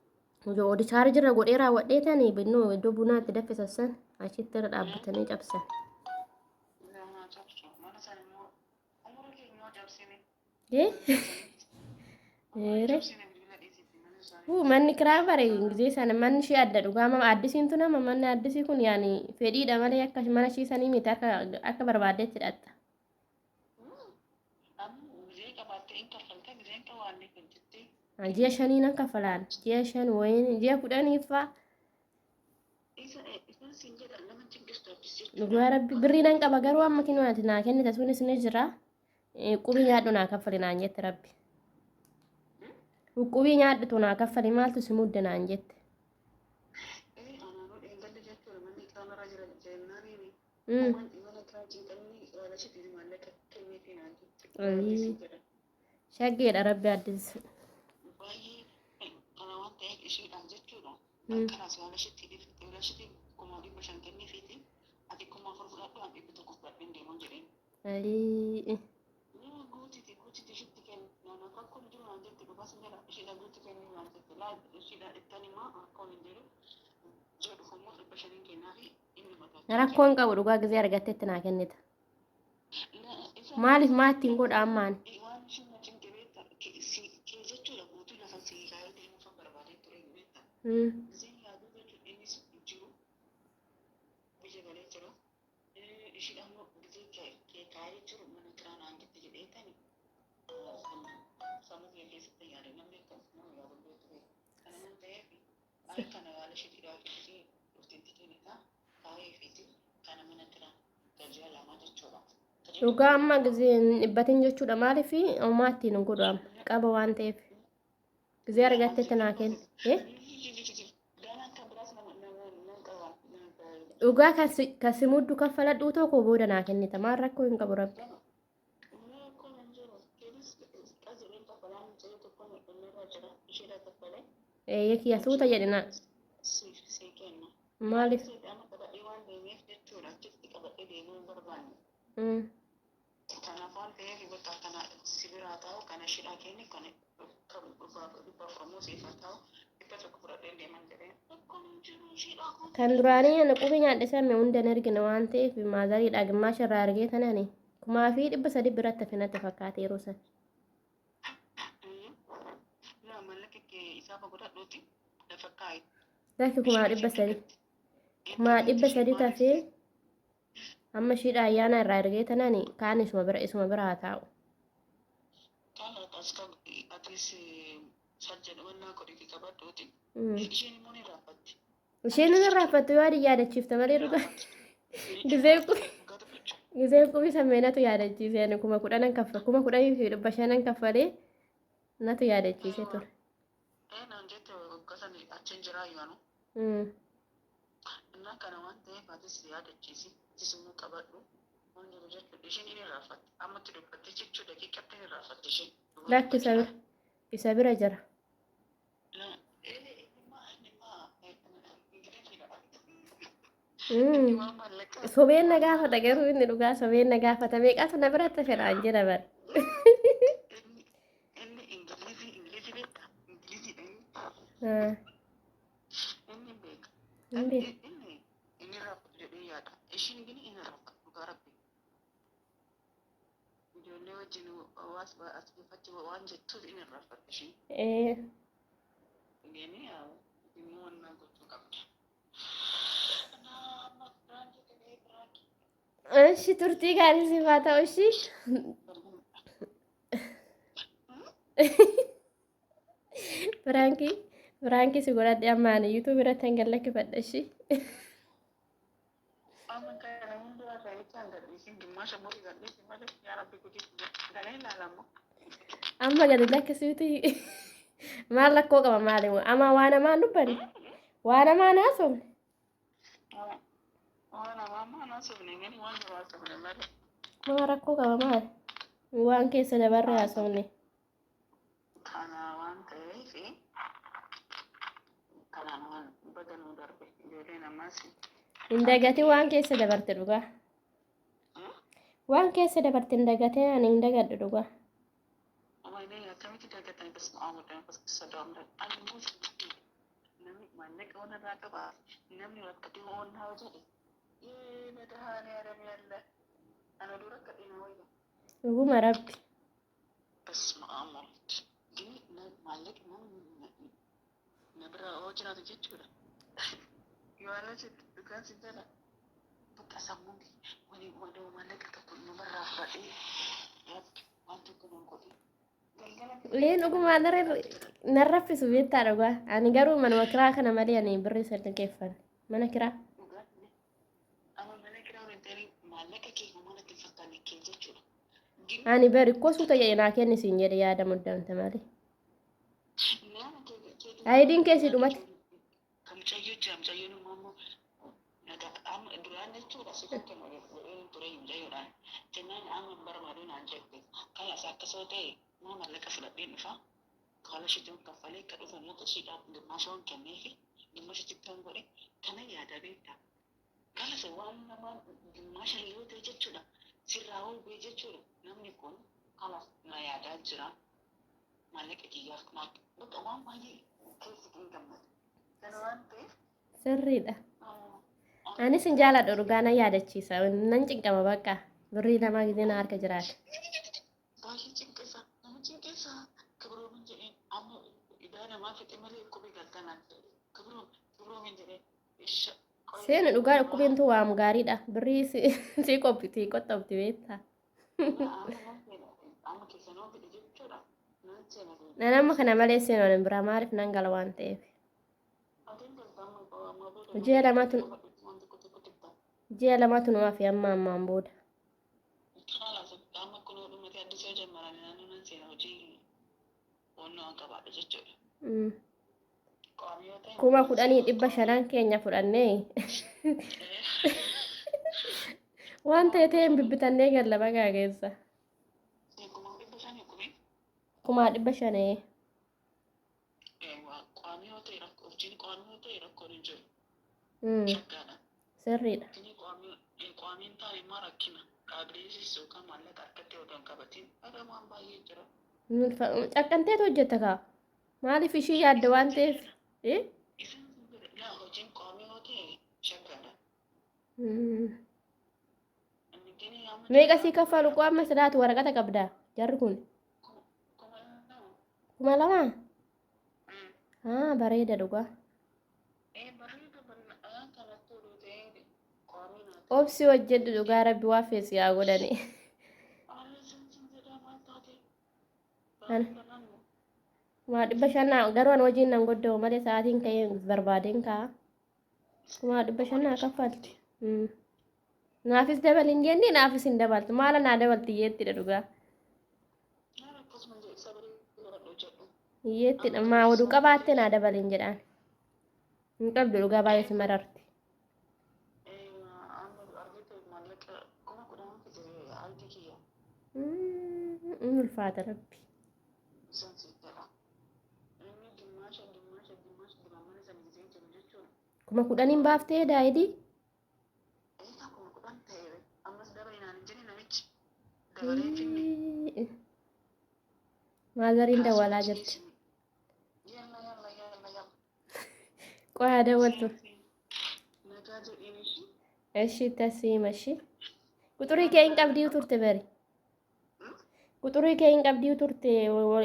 Odi chaarjirra godhee raawwadhee tani binnoo iddoo bunaatti danfisan san achitti irra dhaabbatanii cabsan. Nama cabsu mana sana immoo umurii keenya yoo cabsine. Eh? Eere. Cabsine bilbila dhiisitti mana sana. Huu manni kiraa bare gisee sana manni ishee adda dhugaa amma addisiin tun amma manni addisii kun yaani fedhiidha malee akka mana ishii sanii miti akka akka barbaaddetti hidhatta. Amma gisee qabaattee hin kaffalta gisee hin qabaanne kan jettee. Ji'a shanii nan kaffalaan ji'a 5 wayin ji'a 10 faa. Isa isaan siin jedhan nama cinqistu addis jechuudha. Dhugaa rabbi birrii nan qaba garuu amma kinoo ati naa kennite sunis ni jira. Qubii nyaadhu naa kaffali naan jette rabbi. Qubii nyaadhutu naa kaffali maaltu si mudde naan jette. Anaanuu dheengadda jechuudha manni kiraanarra jira jennaaniini. Mana kiraa cinqamni waalashitti maallaqa kenneefi naan jette. Ayii. Shaggeedha rabbi addis. Baay'ee kana waan ta'eef isheedhaan jechuudha. Kanas waalashitti waalashitti 500,000 kenneefiiti. Ati 4,000 fudhadhu an 100 fudhadheen deemuun jedheen. Ayii. Guutiti guutiti ishitti kennu rakkoon jiru naan jette dhugaa sin jedha isheedha guutti kennu naan jette laa isheedha ittan himaa rakkoon hin jiru ji'a dhufu immoo 500n kennaafi inni mataa. Rakkoon qabu dhugaa gisee argattetti naa kennita. Maaliif maattiin godha ammaan? Waan isheen na cinqe beekta kee jechuudha guutuu lafa sii kaayee deemuuf barbaadee ture beekta. Giseen yaaduu jechuudha innis jiru biyya galee jiru. Isheedha immoo gisee kee kaayee jiru mana kiraa naan jette jedhee tani sammuu kee keessatti yaade namni akka nama yaadu beektu beeku. Kana waan ta'eef ay kana yaala isheetii gisee dhufteetti kennita kaayee fiiti kana mana kiraa tajaajila lamaa jechuudha. Dhugaa amma gisee hin dhibbatin jechuudha maaliif homaa ittiin hin godhu amma qaba waan ta'eef. Gisee argattetti naa kenna. Ganaan kan biraas nama nama nan qaba. Dhugaa kan si muddu kaffaladhuu tokko booda naa kennita maal rakkoo hin qabu rabbi. Rakkoon hin jiru. Keelis qajeeleen kaffalaan mucayyoo tokko irra jira. Isheedha kaffalee. Eeyyee kiyya suuta jedhina. Siif kenna. Maaliif? Amma qabadhee waan deemeef jechuudha. Achitti qabadhee deemuu hin barbaanne. Kanaaf waan ta'eef bakka kana si biraa taa'u kana isheedhaa kenni kana 400 immoo siif haa ta'u 100 fudhadhee deeman jedhee. Rakkoon hin jiru isheedhaa kun. Kan duraanii ani qubi nyaadhe samme hunda hin argine waan ta'eef maazariidha gimmaasha irraa argee tanani 3,300 biratti hafe fakkaate yeroo san. Laa maallaqa kee isaa godhadhuuti lafa kaa'i. Lakki 300,000. 300,000 tafee amma ishiidha ayyaana irraa argee tanani kaan isuma bira haa taa'u. Kana as kan atis sajjan wannaa godhiti qabadhuuti. Isheen immoo ni raafatti. Isheen ni raaffattu yoo adi yaadachiifta malee dhugaa. Giseen qubi sammeenatu yaadachiise ani 10,000 kaffa 10,500 kaffalee natu yaadachiise ture. Naan jette waggaa sani achi hin jiraa yaanu. Innaa kana waan ta'eef atis yaadachiisi. Atis immoo qabadhu. Waan jiru jechuudha. Isheen ni raafatti. Ammatti dubbatte jechuu daqiiqatti ni raafatti isheen. Lakki isa bira jira. Inni Ingiliziidha. Waan maallaqa. Sobeen na gaafata garuu inni dhugaa sobeen na gaafata meeqatu na biratti fedhaan jira bara. Inni Ingilizii Ingilizii beekta? Ingiliziidha inni. Inni beeka. Hin beeku. Inni inni raafatu jedhee yaada. Ishiin gini inni raafatu dhugaa rabbi. Ijoollee wajjin waas as waan jettuuf inni raafatu ishiin. Gini immoo wannan gochuu qabda. Amma biraankii ta'ee biraankii. Ishi turtii gaarii siif haa ta'u ishii. Biraankii biraankii si godhadhe amma ani YouTube irratti hanga lakkifadha ishii. Amma kana hundumaa ta'ee gadhiisin gimmaasha murii gadhiisin malee yaa rabbi gudii galee ilaalamu. Amma gadi lakkisuuti maal rakkoo qaba maali amma waan hamaan dubbanne waan hamaan haasofne. Waan hamaa maan haasofne gani waan jiru haasofne malee. Maal rakkoo qaba maali waan keessa dabarre haasofne. Kana waan ta'eef kanaan waan baga nuu darbe ijoolleen ammas. Hin dagatin waan keessa dabarte dhugaa. Waan keessa dabarte hin dagatin ani hin dagadhu dhugaa. Wayne akkamitti dagatanii በስመ አብ ወወልድ ወመንፈስ ቅዱስ አሐዱ አምላክ። Ani immoo namni maallaqa waan irraa qaba namni rakkatee waan haa jedhe ee መድኃኒዓለም ያለ ana dura rakkadhee na wayya. Dhuguma rabbi. በስመ አብ ወወልድ ግን maallaqni namni Na bira yoo jiraatu jechuudha. Yoo ala jettu dhugaan si jala. Bakka sammuun wani wadoo maallaqa tokko namarraa fudhadhee rabbi waan tokko nan godhe. Galgala Leen dhugumaa nan raffisu beektaa dhugaa. Ani garuu manuma kiraa kana malee ani birrii san liqeeffanne. Mana kiraa. Dhugaan amma mana kiraa hin ta'in maallaqa kee homaa natti hin fakkaanne kee jechuudha. Ani bari koo suuta jedhe naa kenni siin jedhe yaada muddamte malee. Nama kee Ayidiin kee si dhumate. Kan mucayyoo jira, mucayyoon immoo nagaa amma duraan jechuudha si tokko godhee ture mucayyoodhaan jennaan amma hin barbaadu naan jette. Kalas akkasoo ta'e maa maallaqa fudhadheen dhufa, kaala shiituun kaffalee akka dhufu immoo qarshiidhaaf gimmaasha waan kenneefi gimmaasha chittoon godhe kana yaada beektaa. Kalas waan namaa gimmaasha yoo ta'e jechuudha sirraa hubee jechuudha namni kun kalas na yaadaa jira, maallaqa kiyyaaf bakka waan baay'ee keessa hin gammadu. Kana waan ta'eef Sirriidha. Anis hin jaaladhu dhugaa, nan yaadachiisa. Nan cinqama bakka. Birrii namaa gisee na harka jiraate. Baay'ee cinqisa, nama cinqisa. Kibroomin jedheen amma idaa namaa fixe malee kophee galtanaan jedhe. Kibroomin jedheen isha. Seenu dhugaa dhukkubeentu waam gaariidha. Birrii si qophiti qoxxoofti beektaa. Amma keessanoo fide jechuudha. Nan seena. Nan amma kana malee seenu ani biraa maaliif nan gala waan ta'eef. Atiin galta amma amma booda. Waan tokko tokko xiqqaa. Ji'a lamatu nu hafe amma ammaan booda. Kalaas amma kun dhumate addisoo jammaran naannoo nan seena, hojii onnoo an qabaadha jechuudha. Qaamii yoo ta'e. 10,500 keenya fudhannee waan ta'e ta'een bibbitannee galla bagaa keessa. 500,000 kumi. 500,000. Qaamii yoo ta'e rakkoo, hojiin qaamii yoo ta'e rakkoon hin jiru. Shaggaadha. Sirriidha. Inni qaamiin taane immoo rakkina. Qaabileessis yookaan maallaqa harkatti odoo hin qabatin irra waan baay'ee jira. Caqqanteetu hojjetta kaa. Maaliif ishii yaadda waan ta'eef? Isin laa hojiin qaamii yoo ta'e shaggaadha. Inni gini amma Meeqa sii kaffalu qoo amma silaatu waraqata qabdaa jarri kun? 2000. 2000? Haa, bareeda dhugaa. Bareeda bal'aa kanatti oduu ta'ee qaamii naa ta'e. Obsi hojjedhu dhugaa, rabbi waa feesi haa godhani. Aaree sin jedhaa maal taate? Ana. Kanaan 500,000 garuu an hojiin nan godda'u malee sa'aatiin ka'ee barbaadeen ka'a. 500,000 naa kaffalti. Naafis dabali hin jenne, naafis hin dabaltu. Maala naa dabalti hiyyeettidha dhugaa. Naan akkasuma jedhe sabarii godhadhu hojjedhu. Hiyyeettidha. Maa oduu qabaatte naa dabali hin jedhaan. Hin qabdu dhugaa, baay'ee si mararti. Amma argite maallaqa 10,000 fide argi kiyya. Inni ulfaata rabbi. Isaan si jedha. Inni gimmaasha gimmaasha gimmaasha duraan mana sana gisee jiru jechuudha. 10,000n baaftee daayidii? Eegaa 10,000 ta'e ammas dabalee naan hin jenne namichi. Dabalee finne. Maazariin dawwalaa jirti. Yalla yalla yalla yalla. Qoyaa dawwaltu. Nagaa jedhiin ishii. Eshi tasiima ishii. Quxurii kee hin qabdii turte bari. Quxurii kee hin qabdii turte,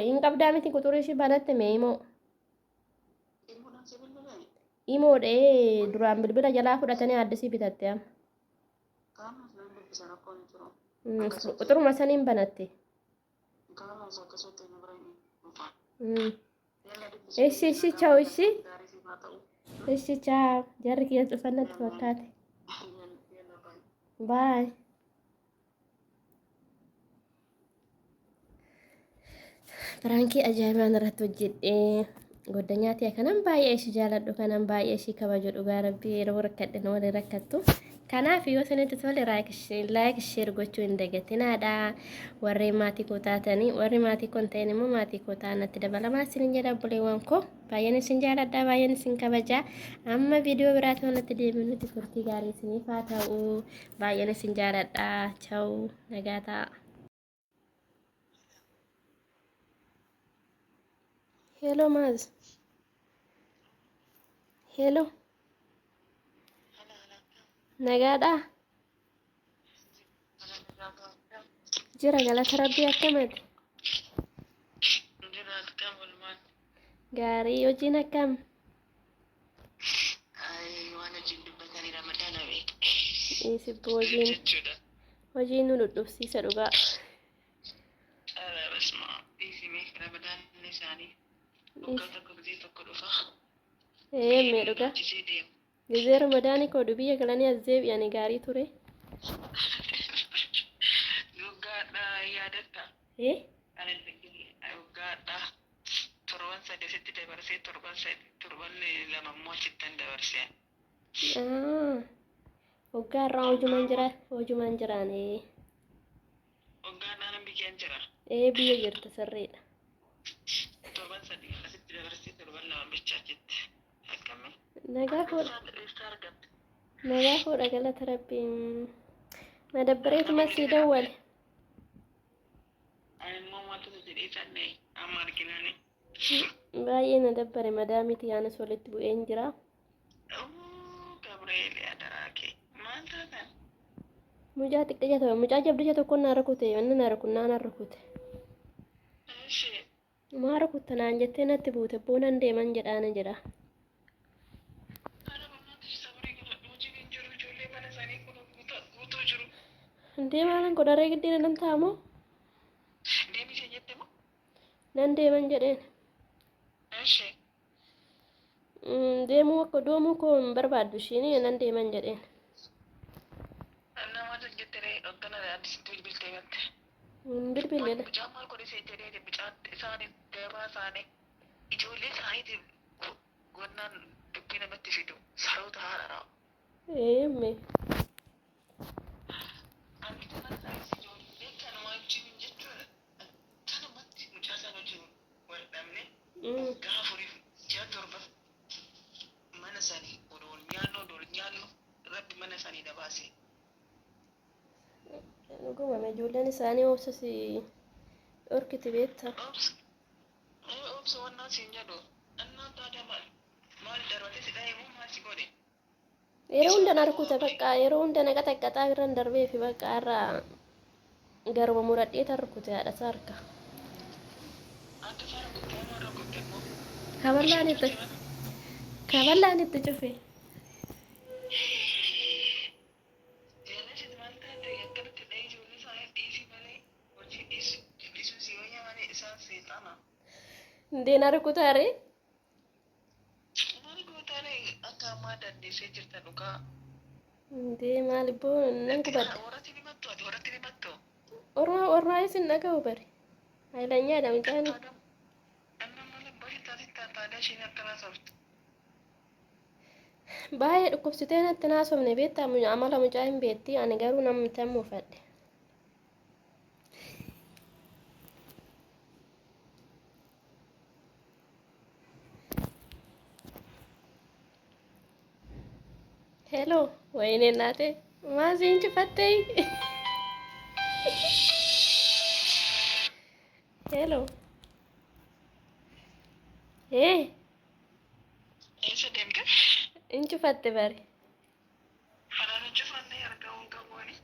hin qabdaa miti, quxurii ishii banatte mee imoo. Dhimmuudhaan si bilbilee. Imoodhee duraan bilbila jalaa fudhatanii addisii bitatte amma. Qaama nan dubbisa, rakkoon hin jiru. Quxuruma saniin banatte. Qaama osoo akkasumatti nu bira hin dhufa. Yalla dubbisi. Ishi ishi, chao ishi. Gaarii siif haa ta'u. Ishi, chao. Jarri kiyya cufannatti fakkaate. Yalla, bye. Bye. Prankii ajaa'ibaan irratti hojjedhee goddanyaa ta'e kanan baay'ee ishii jaaladhu, kanan baay'ee ishii kabaju, dhugaa rabbii yeroo rakkadhe na waliin rakkattu. Kanaaf yoo isinitti tole like share gochuu hin dagatinaadha. Warreen maatii koo taatanii, warri maatii koo hin ta'in immoo maatii koo ta'an natti dabalamaa isinin jedha obboleewwan koo. Baay'een isin jaaladha, baay'een isin kabaja. Amma viidiyoo biraatiin walitti deebinutti turtii gaarii isiniif haa ta'u. Baay'een isin jaaladha. Chau, nagaa ta'a. Hello Maaz. Hello. Nagaadhaa? Jira, galata rabbii, akkamati? Gaarii, hojiin akkam? Dhiisibbo hojiin Jechuudha. hojiin nu dhudhubsiisa dhugaa. ኧረ በስመ አብ dhiisimee ramadaan isaanii waggaa tokko gisee tokko dhufa. Ee mee dhugaa. Hojjisee deema. Gizee ramadaanii koodu biyya galanii as deebi'anii gaarii ture. Waggaadha yaadatta. Ee Ani waggaadha torban sadi asitti dabarsee torban sadi torban lama immoo achittan dabarsee. Waggaa irraa hojumaan jira hojumaan jiraan ee. Waggaadhaan biyyaan jira. Ee biyya jirta sirriidha. Torban sadi asitti dabarsee torban lama bicha achitti. Akkami? Nagaa fuudha. Eessa argamte? Nagaa fuudha galata rabbiin. Na dabbareetuma sii dawwale. Ani immoo maaltu jedhee sanne amma arginaani. Baay'ee na dabbare madaamiti yaanis walitti bu'een jira. Gabriel adaraa kee maal taatan? Mucaa xiqqaa ta'e mucaa jabdicha tokko na rukute inni na rukunnaa na rukute. Ishee Maa rukutta naan jettee natti buute boonan deeman jedhaana jedha. haala barnoota sabrii godhadhu hojiin hin jiru ijoollee mana isaanii kun guutuu jiru. Indee maalan godharee giddiina nan taa'amoo? Deemii ishee jette moo? Nan deeman jedheen. Ishee Deemuu akka doomuu koo hin barbaaddu ishiin nan deeman jedheen. Nama jette ree hoggana addisitti bilbiltee galte. Hin bilbille. Mucaan maal godhe ishee jedhee mucaan isaanii gabaa isaanii ijoollee isaaniitiif gonnaan dubbii namatti fidu saroota haadha. Eemme. Argite mana isaaniis ijoollee kanuma wajjin jechuudha. Kanumatti mucaa isaan wajjin wal dhabne waggaa afuriif ji'a torba mana isaanii odoon nyaannu odoon nyaannu rabbi mana isaanii na baase. Dhuguma ijoolleen isaanii obsa si dhorkiti beektaa. Obsa obsa wannaa siin jedhu annaan taata maal maal darbatee si dhahee moo maal si godhe? Yeroo hunda na rukuta bakka yeroo hunda na qaxaqqaxaa irraan darbee fi bakka irraa garuma muradhee tan rukute haadha isaa harka. Adda isaa rukutte moo rukutte immoo? Kaballaan itti kaballaan itti cufe. Jaalladhi maal taate akkanatti dhahee ijoollee isaanii dhiisii malee hojii dhiisuu si wayya malee isaan seexana. Indee na rukutaare. Maal gootaane akka ammaa dandeessee jirta dhugaa. Indee maal ibboo nan gubadha. Warratti himattu ati warratti himattu. Ormaa ormaa isin dhaga'u bari. Hayilanyaadha mucaan. Anna malee bashi taate taataalee isheen akkana sabti. Baay'ee dhukkubsitee natti naasofne beektaa amala mucaa hin beekti ani garuu namni muufadhe. Hello, ወይኔ እናቴ ማዚን cufattee? Hello. Ee, Eessa deemte? in cufatte bari. Anaan cufannee argamuu qabuuni.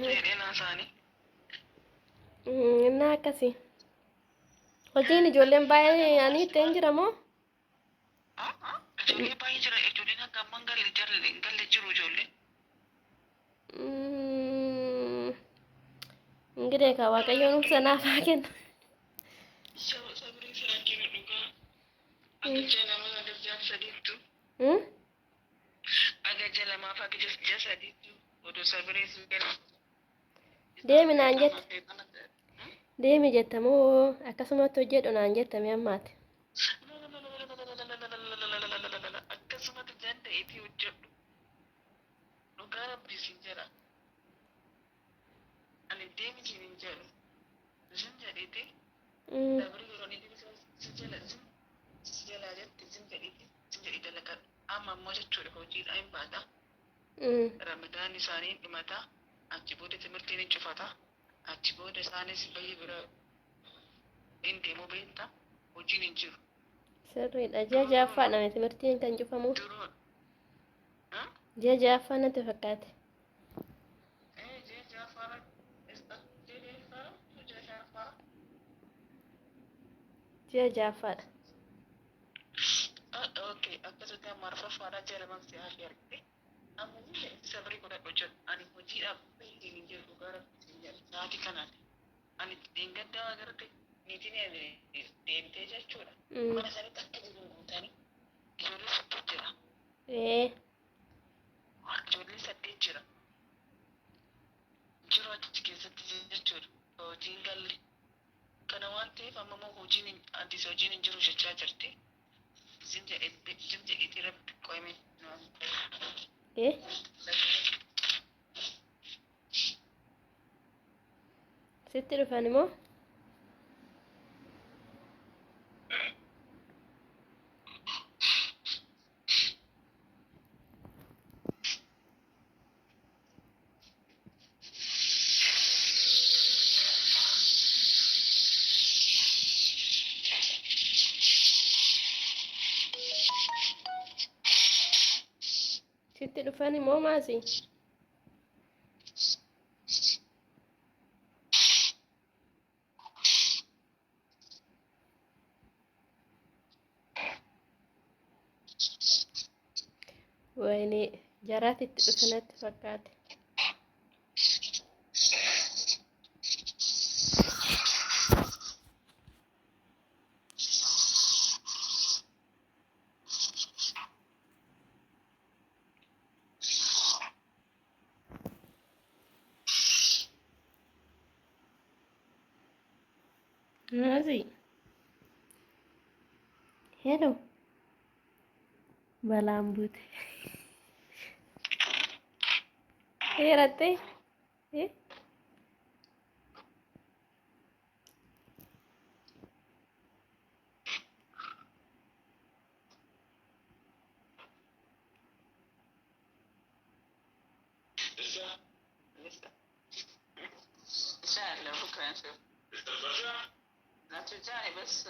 Dheedheenaa isaanii. Innaa akkasii. Hojiin ijoolleen baay'ee ani ittiin jira moo? Ijoollee baay'ee jira. Ijoolleen hanga ammaa hin galle jiru ijoolleen. Ingidee kaa Waaqayyoon obsa naaf haa kennu. Sabrii isaa kennu dhugaa. Agaja lama agaja sadiittu. Agaja lamaaf agaja ji'a sadiittu. Odoo sabrii si kennu. Deemi naan jette. Deemi jetta moo akkasumatti hojjedhu naan jettame ammaati. Akkasumatti danda'eetii hojjedhu. Dhugaa rabbii siin jedha. Ani deemi siin hin jedhu. Zim jedheeti. Dabri yeroo inni si jala zim si jalaa jette zim jedheeti zim jedhee dalagadhu. Amma immoo jechuudha hojiidha hin baata. Ramadaan isaanii dhumata. Achi booda timirtiin hin cufata. Achi booda isaanis bayya bira hin deemu beekta. Hojiin hin jiru. Sirriidha. Ji'a ja'affaadha timirtiin kan cufamu. Duroo. Ji'a ja'affaa natti fakkaate. Ji'a ja'affaadha. Ji'a ja'affaadha. Ji'a ja'affaa. Ji'a ja'affaadha. Okay, akkasitti amma arfaffaadha ji'a lamaaf si'a hafe argite. Amma sabrii godhadhu jedhu ani hojiidhaaf ittiin hin jiru dhugaa rabbi hin jedhu sa'aatii kanaan ani dheengaddaa agarte niitiin deemtee jechuudha. Mana sanitti akka jiru guutanii ijoollee 8 jira. Ee. Ijoollee 8 jira. Jiru achi keessatti jechuudha. Hojiin galle. Kana waan ta'eef amma immoo hojiin addis hojiin hin jiru jechaa jirti. Zim jedheetii rabbi qo'ame. Ee. Sitti dhufan immoo? Sitti dhufan immoo maasi? Wayne jaraatti itti dhufe natti fakkaate. Maasi. Hello. Balaan buute. Heeratte? Eh? إن شاء الله بكرة نشوف. لا ترجعني بس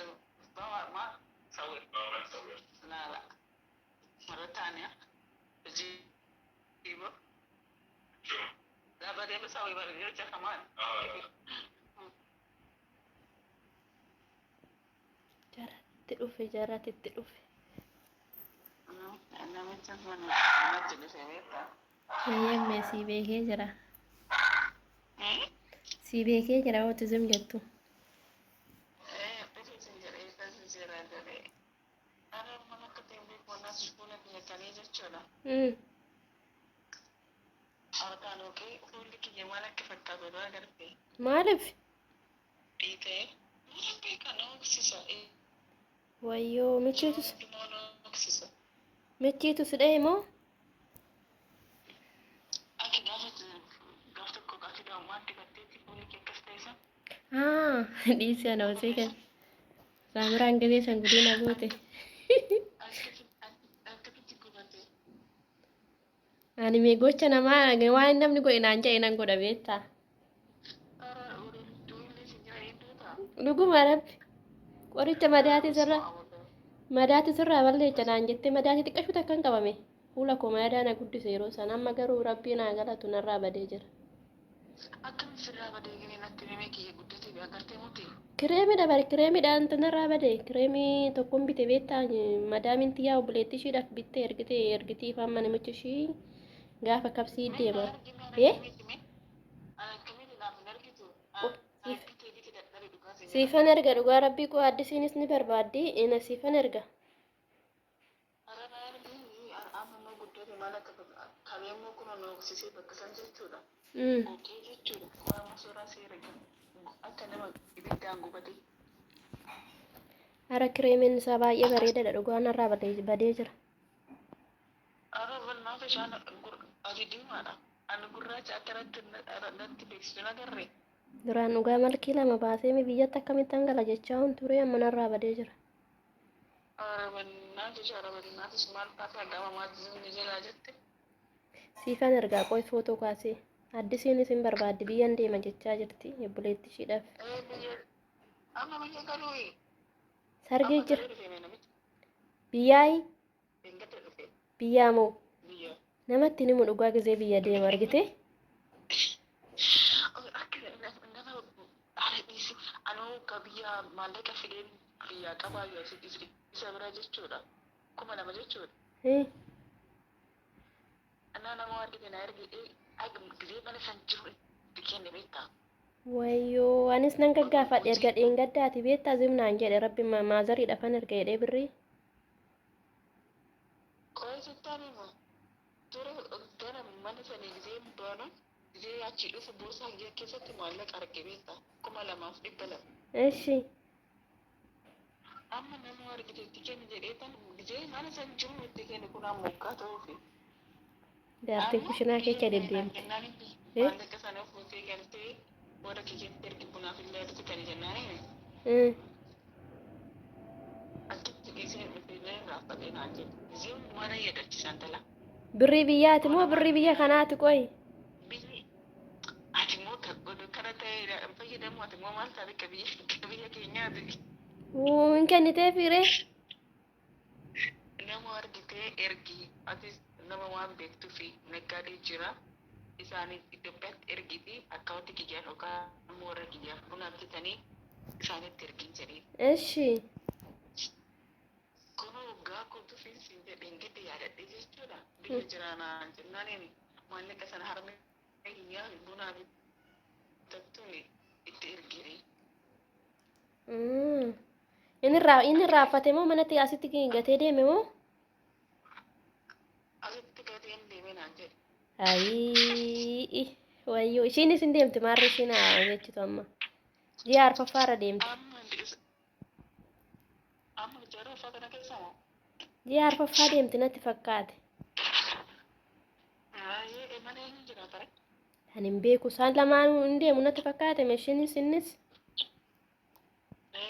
ما تصور. لا لا مرة ثانية بجيبه. لا بعدين بسوي برجع كمان. Jaraatti dhufe jaraatti itti dhufe. Namicha kun namatti dhufe beektaa? Eeyyamee sii beekee jira. Sii beekee jira ootizim jettu. Dhufe sin jedhee kasi jira jedhee. Ara mana akka ta'e beeku naas fuula kiyya kalee jechuudha. Harkaan yookiin fuulli kiyya maal akka fakkaatu odoo agartee. Maaliif? Dhiitee. Maal beekan hooksisa. Wayyoo michiitu Hundumaa hooksisa. michiitu si dha'e moo? Ati gaafa gaaf tokko ati daa'ummaan dibatteetti fuulli kee akkas ta'e san. Ah, dhiisi ana hojii kan. Saamiraan gisee san gudii na goote. Akkasitti gubate. Ani mee gocha namaa waan namni godhe naan jedhe nan godha beektaa. Ara duullee si jira hedduu ta'a. Dhuguma rabbi. Qoricha madaati sirra madaati sirraa balleecha naan jettee madaati xiqqashuu takka hin qabame. Fuula koo madaa na guddise yeroo san amma garuu rabbii naa galatu narraa badee jira. Akkam sirraa badee gini natti himee kiyya guddate agartee muti. Kireemidha bari kireemidhaan narraa bade kireemii tokkoon bite beektaa madaamiin tiyyaa obboleettii ishiidhaaf bittee ergite ergitiif amma namichi ishii gaafa kabsii deema. Eh? Siifan erga dhugaa rabbii koo addisiinis ni barbaaddi ina siifan erga. Ara kireemiin isaa baay'ee bareedaadha dhugaa narraa badee jira. Ara bal'aa bishaan ati diimaadha. Ani gurraacha akkanatti natti beeksisu nagarree. Duraan dhugaa malkii lama baasee mi biyyatti akkamitti hangala jechaa hun ture amma narraa badee jira. Ara bal'aa ara bal'aa maal taatee gama maal jalaa jette. Siifan ergaa qoy footoo kaasee addisiinis hin barbaaddi biyyan deema jechaa jirti obboleettii ishiidhaaf. Amma biyya galuu. Sargii jira. Biyyaayi biyyaa moo namatti ni dhugaa gisee biyya deema argite. Akka nama anuu ka biyya maallaqa fideen biyyaa qabaa isa bira jechuudha. 2000 jechuudha. Anaa nama argite na ergi gisee mana san jiru itti kenne beektaa. Wayyoo, anis nan gaggaafadhe erga dheengaddaati beektaa zimnaan jedhe rabbi maazariidha fan erga jedhee birrii. Qoy sittaan hima. Ture gara mana sanii gisee baanu gisee achi dhufu boorsaa kiyya keessatti maallaqa arge beektaa. 2,200. Ishi. Amma nama argite itti kenni jedhee tan gisee mana san jiru itti kenne kun amma waggaa ta'uufi. Jaartiin Amma kushinaa biyya keessa kana deddeemte. kennaan Eh? maallaqa sana fuutee galtee warra kiyyatti ergi bunaaf illee bitanii jennaan achitti dhiisee dhufee irraa naan jedhe. Gisee mana yaadachiisan tala. Birrii biyyaati moo birrii biyya kanaati qoy? Biyyi ati immoo kana ta'e fayyadamu ati immoo maal taate akka biyya keenyaati. Wuu, hin kennitee fiiree? Nama argitee ergi atis nama waan beektuu fi naggaadee jira. Isaaniif Itoophiyaatti ergiti akkaawwanti kiyyaan yookaan immoo warra kiyyaaf buna bitanii isaanitti ergin jedhee. Ishi. Kun waggaa kootu fi siin jedheen gadi yaadadhe jechuudha. Biyya jiraanaa jennaaniin maallaqa sana harmee kiyyaa buna bitattuun itti ergire. Inni irraanfate moo manatti asitti gatee deeme moo? Asitti gateen deeme naan jedhe. Ayii, wayyoo, ishiinis hin deemti maarri ishiin haa jechitu amma. Ji'a arfaffaarra deemti. Amma jarri uffata kana keessa moo? Ji'a arfaffaa deemti natti fakkaate. Baay'ee mana eenyu jiraata ree? Kan hin beeku isaan lamaanuu hin deemu natti fakkaate ishiinis innis.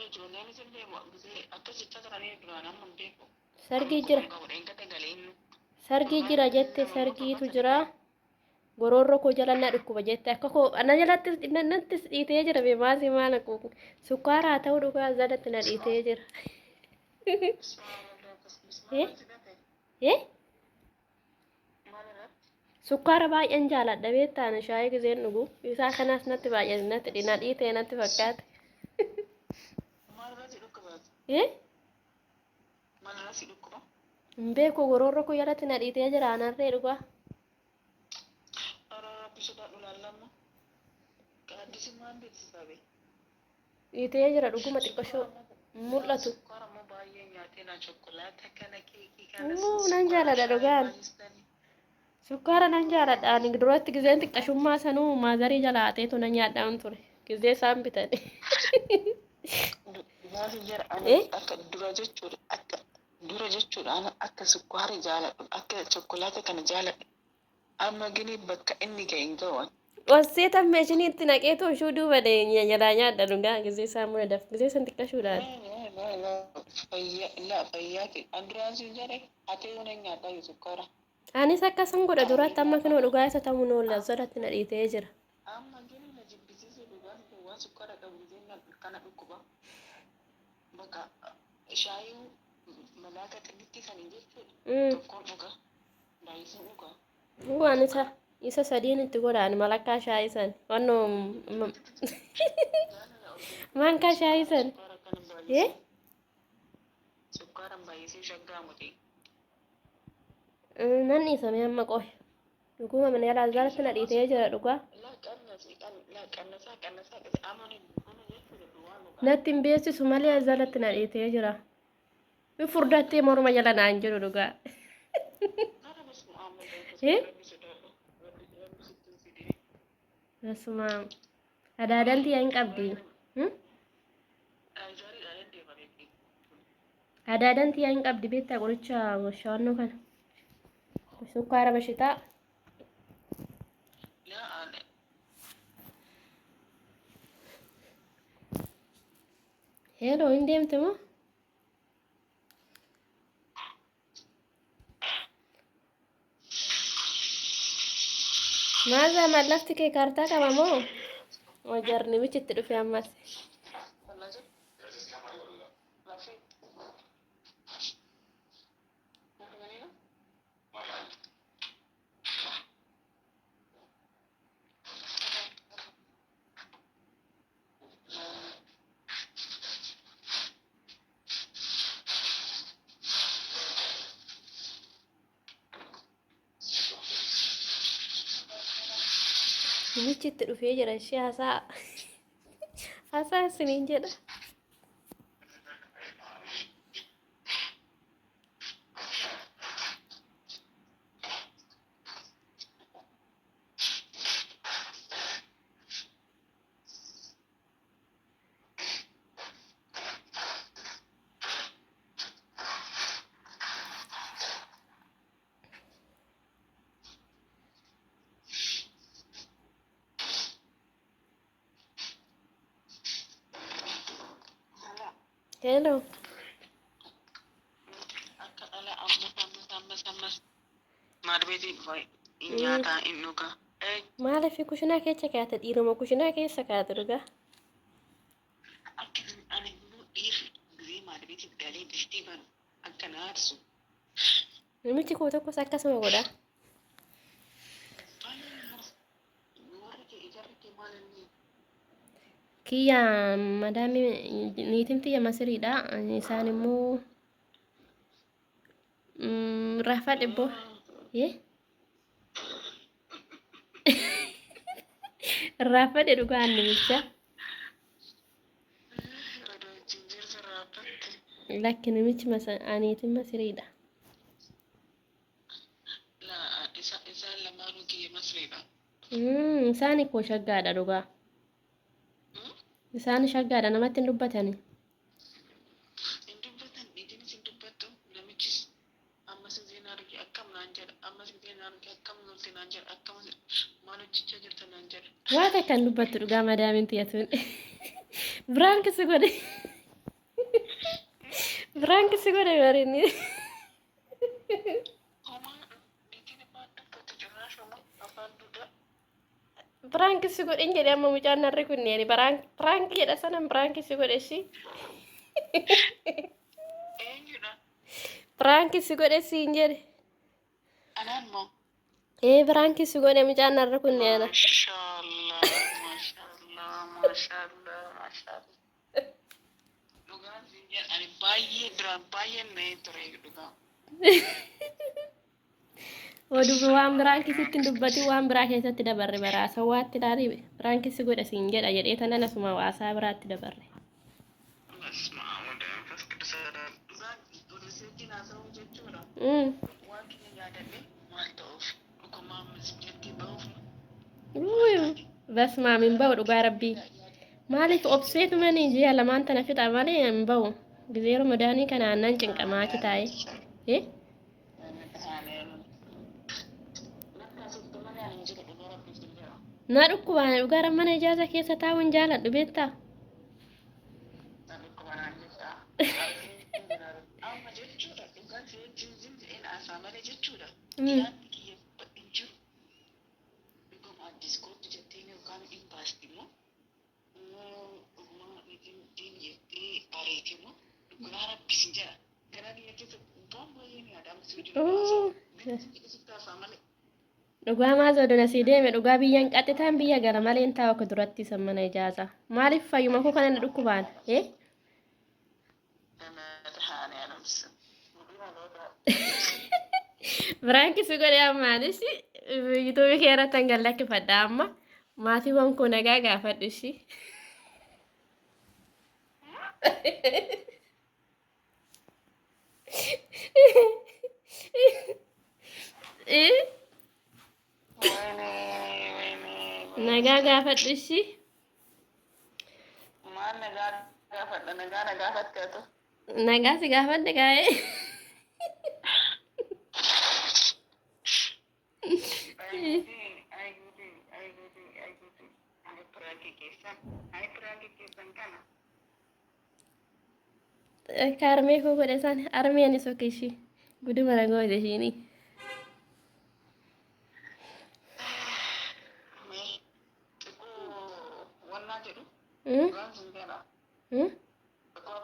Ijoolleenis hin deemu gisee akkas jechaa turanii duraan amma hin beeku. Sargii jira. Sargii jira jette sargiitu jira. Goroorroo koo jala na dhukkuba jette akka koo na jalatti nattis dhiitee jira bee maasii maala sukkaara haa ta'u dhugaa jalatti na dhiitee jira. Eh? Eh? Sukkaara baay'een jaaladha beektaa ani shaayii giseen dhugu isaa kanaas natti baay'ate natti na dhiitee natti fakkaate. Maalirraa si dhukkuba? Eh? Maalirraa si dhukkuba? Hin beeku goroorroo koo jalatti na dhiitee jira anarree dhugaa. Ara rabbi sodaadhu laallamma. Gaaddisi maal beeksisaa bee? Dhiitee jira dhuguma xiqqashoo mul'atu. Sukkaara immoo baay'ee nyaatee na chokkolaata kana keekii kana. Wuu, nan jaaladha dhugaan. Sukkaara nan jaaladha ani duratti giseen xiqqashummaa sanuu maazarii jala haateetu na nyaadhaan ture gisee isaan bitan. Gaafi jara ani Eh? akka dura jechuudha akka dura jechuudha ana akka sukkaara jaaladhu akka chokkolaata kana jaaladhu amma gini bakka inni ga'e hin ga'u. Wassee tammeeshinii itti naqeetu ishuu duuba jalaa nyaadha dhugaa gisee isaan muna daf gisee san xiqqashuudhaan. Fayyaa fayyaa an duraan siin jedhe hatee yoona nyaataa yoo sukkaara. Anis akkasan godha duratti amma kinoo dhugaa isa ta'uu noolla jalatti na dhiitee jira. Amma gini na jibbisiise dhugaa waan sukkaara qabu gisee kana dhukkuba. Bakka shaayii malaaka xinnitti sanii jechuudha. Tokkoon dhuga. Baay'isuun dhuga. Waan isa sadiin itti godha ani malakkaa shaayii san wannoo maankaa shaayii san. Sukkaara kana Eh? baay'isee. Sukkaara baay'isee shaggaa muti. Nan dhiisame amma qoy. Dhuguma mana jalaa jalatti na dhiitee jira dhugaa. Laa qannasii laa qannasaa qannasaa amma buna jechuudha duwwaa dhugaa. Natti hin beeksisu malee jalatti na dhiitee jira. Furdattee morma jala naan jiru dhugaa. Ara basuma amma Eh? rabbi sodaadhu. Rabbi rabbi sitti hin fidee. Asuma adaadan tiyya hin qabdi. Gaariidhaan deddeema beekti. Adaadan tiyya hin qabdi beektaa qoricha shaannoo kana. Sukkaara bashitaa. Laa ani Hello, hin deemte moo? Maazaa maal lafti kee kaartaa qaba moo? Jarni michitti dhufe ammas. Lafi. Namichi itti dhufee jira ishee haasaa haasaa isiniin jedha. Hello. Akka dhala ammas ammas ammas ammas maal beetii dhufa hin nyaataa hin dhugaa. Maaliif kushinaa keessa kaa'ate dhiiruma kushinaa keessa kaa'ate dhugaa. Akka ani immoo dhiirri gisee maal beetii galee distii banu akka na aarsu. Namichi koo tokkos akkasuma godha. Baay'ee na aarsa. Warri kee ijarri kee maal inni? Kiyya madaamii niitiin tiyya Masiriidha. Isaan immoo Raafaa dhibboo. Raafadhe dhugaa namicha. Odoo wajjin jirtu raaffatte. Lakki namichi aniitiin Masiriidha. Laa isaan lamaanuu kiyya Masriidha. Isaan koo shaggaadha dhugaa. Isaan shaggaadha namatti hin dubbatani. Hin dubbatan, niitiinis hin dubbattu, namichis ammas gisee na arge akkam naan jedha, ammas gisee na arge akkam nolte naan jedha, akkam maal hojjechaa jirta naan jedha. Waa takka hin dubbattu dhugaa madaamiin tiyya tun. Biraan si godhe. Biraan si godhe barinni. Homaa niitiin afaan dubbatu jirraa shuma afaan duudaa. Prank si godhin jedhe amma mucaan narri kunneen prank jedha sanan prank si godhe ishii. Eenyudha? Prank si godhe siin jedhe. Anaan moo? Ee, prank si godhe mucaan narri kunneen. Maashaallah, maashaallah, maashaallah, maashaallah. Dhugaan siin jedha ani baay'ee duraan baay'een na'ee ture dhugaa. Oduu waan prank sitti hin dubbatin, waan biraa keessatti dabarre bara hasawaatti ilaalii prank si godhe siin jedha jedhee tanan asuma waasaa biraatti dabarre. በስመ አብ ወወልድ ወመንፈስ ቅዱስ dhugaan oduu seetiin haasa'uu jechuudha. Waan kiyya yaadadhe maal ta'uuf dhugumaan jettee ba'uuf. Basmaam hin ba'u dhugaa rabbii. Maaliif obseetumanii ji'a lamaan tana fixa malee hin ba'u. Gizee Ramadaanii kana aannan cinqamaa achi taa'ee. Eh? Namni asitti malee ani hin jiru dhugaa rabbii siin jedha. Na dhukkubaan dhugaa mana ijaasa keessa taa'uun jaaladhu beektaa? Na dhukkubanaan jecha. Amma jechuudha dhugaan si wajjin zim jedheen haasaa malee jechuudha. Yaadni kiyya hin jiru. Dhuguma diskootti jettee yookaan hin baasti immoo dhuguma diin jettee bareeti immoo dhugaa rabbi siin jedha. Garaa kiyya keessa waan baay'ee ni yaada amma si wajjin haasa'u. Sitti haasaa malee. Dhugaa maal odoo asii deeme dhugaa biyyaan qaxxitaan biyya gara malee hin taa'u akka duratti san mana ijaasa. Maaliif fayyuma koo kana na dhukkubaan? Eh? መድኃኒዓለም ስም Prank si godhe ammaanis YouTube kee irratti hanga lakkifadha amma. Maatiiwwan koo nagaa gaafadhu ishii. Eh? ወይኔ ወይኔ። Nagaa gaafadhu ishii. Maal nagaa gaafadha? Nagaa na gaafatte atu. Nagaa si gaafadhe gaa'ee. Ay guutii, ay guutii, ay guutii, ay prank keessan, ay prank keessan kana. Akka harmee koo godhe isaan harmeen isa ishii. Guduma na goote ishiini. Mee xiqqoo wannaa jedhu dhugaan sin jedha. Xiqqoo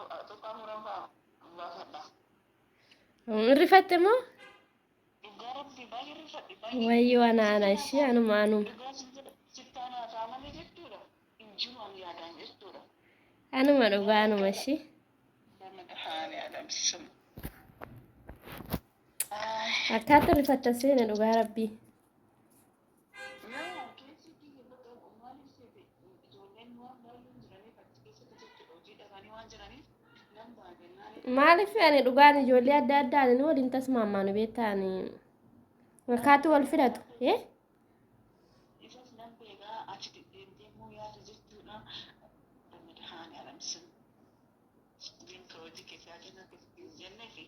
afuran fa'a baafadha. Rifatte moo? Dhugaa rabbi baay'ee rifadhe baay'ee. Wayyoo anaana ishii anuma anuma. Dhugaa sin jedha sittaan haasaa malee jechuudha. Hin jiru ani yaadaan jechuudha. Anuma dhugaa anuma ishii. መድኃኒዓለም ስም Akkaata rifatta seene dhugaa rabbii. Yaa keessi kiyya bakka Maaliif ani dhugaan ijoollee adda addaa ani waliin tasmaammaanu beektaa ani fakkaatu wal filatu. Eh? Isas nan beekaa achi deemtee immoo yaada jechuudha. Midhaan alamsin. Deemta hojii keessaa kenna jennee fi.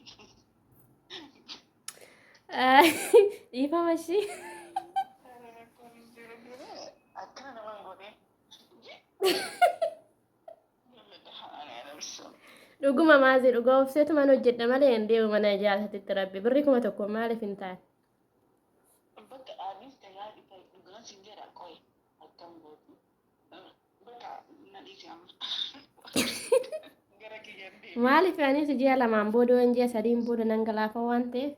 Dhiifama ishii. Akkana namaan godhee. Midhaan alamsin. Dhuguma maazii dhugaa obseetumaan hojjedha malee hin deemu mana ijaarsatitti rabbi birri 1000 maaliif hin taane? Bakka anis tajaajila dhugaan siin jedha qoy akkam gootu. Bakka na dhiisi amma. Gara kiyyaan deemi. Maaliif anis ji'a 2n booda waan ji'a 3n booda nan galaafa waan ta'eef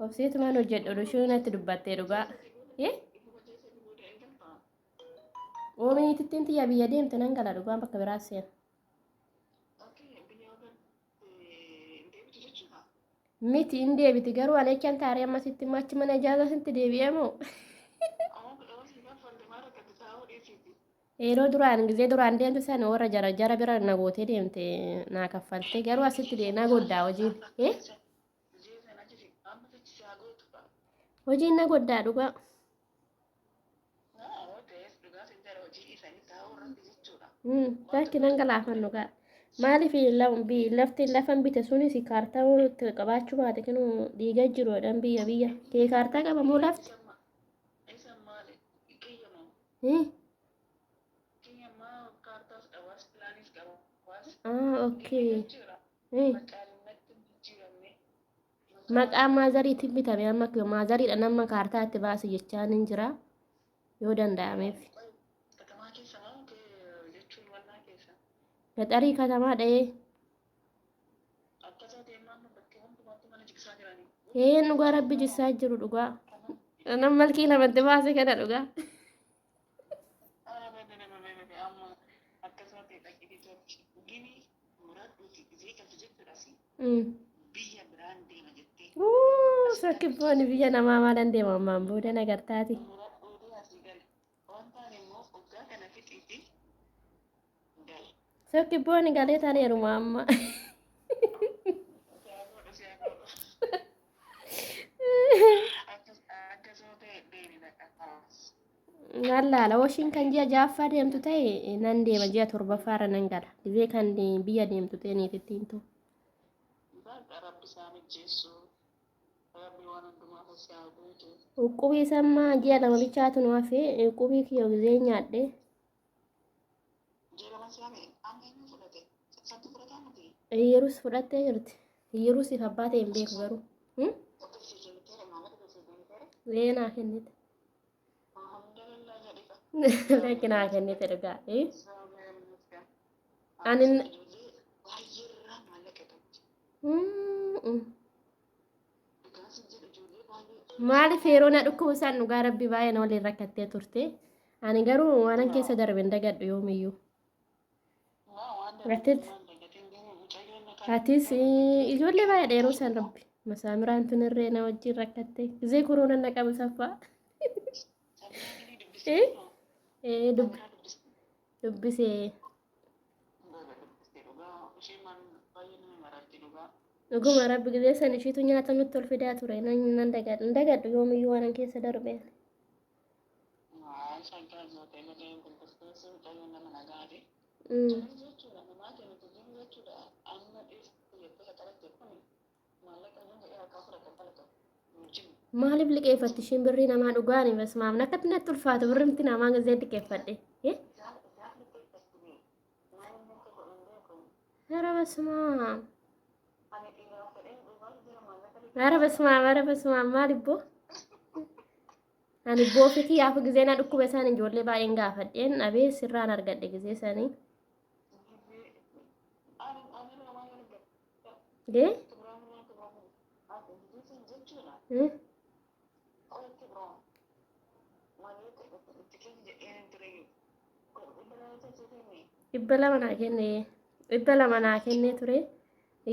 obseetumaan hojjedha oduu natti dubbattee dhugaa. Eh? Oomishni tiyya biyya deemte nan gala dhugaan bakka biraa seena. Miti hin deebiti garuu ani achan taaree ammasitti immoo achi mana ijaarsa deebi'ee moo? Yeroo duraan gizee duraan deemtu sana warra jara jara bira na gootee deemte naa kaffaltee garuu asitti na goddaa hojiin. Eh? Hojiin na goddaa dhugaa. Bakki nan galaafannu gaa. Maaliif lafti lafan bite sunis kaartaa qabaachuu baate kinu dhiiga jiru jedhan biyya biyya. Kee kaartaa qaba moo lafti? Ah, okay. Maqaa maazariitiin bitame amma maazariidha nama kaartaa itti baase jechaan hin jira yoo danda'ameef. Gaxarii katamaa dha'ee. Ee dhugaa rabbi jissaa jiru dhugaa. Nam malkii lamatti baase kana dhugaa. Sokkibboonni biyya namaa maalan deema ammaan booda nagartaati. Sokkibboonni galee taneeruma amma. Laala hooshiin kan ji'a 6ffaa deemtu ta'e nan deema ji'a 7ffaarra nan gala. Gizee kan biyya deemtu ta'e niitittiin ta'u. Uqqubii sammaa ji'a 2 bichaatu nu hafe uqqubii kiyya gizee nyaadhe. Yeruus fudhattee jirti. Yeruusiif abbaa ta'e hin beeku garuu. Lee naa kennite. Lakki naa kennite dhugaa. Ani maaliif yeroo na dhukkubu isaan dhugaa rabbi baay'ee na waliin rakkattee turte. Ani garuu waanan keessa darbe hin dagadhu yoomiyyuu. Atis ijoollee baay'eedha yeroo isaan rabbi. Masaamiraan tun irree na wajjin rakkatte. Gizee koroonaan na qabu saffaa. Dubbisee. Dhuguma rabbi gizee san ishiitu nyaata nutti ol fidaa ture. Nan dagadhu hin dagadhu yoomiyyuu waanan keessa darbe. Maaliif liqeeffatti ishiin birrii namaa dhugaani basmaaf akkatti natti ulfaatu birrimti namaa gizee liqeeffadhe. ኧረ በስመ አብ ኧረ በስመ አብ ኧረ በስመ አብ maal ibboo ani ibboo kiyyaaf gizee na dhukkube isaan ijoollee baay'een gaafadheen dhabee sirraan argadhe gizee sanii. Gee? 200 naa kenne 200 naa kennee ture.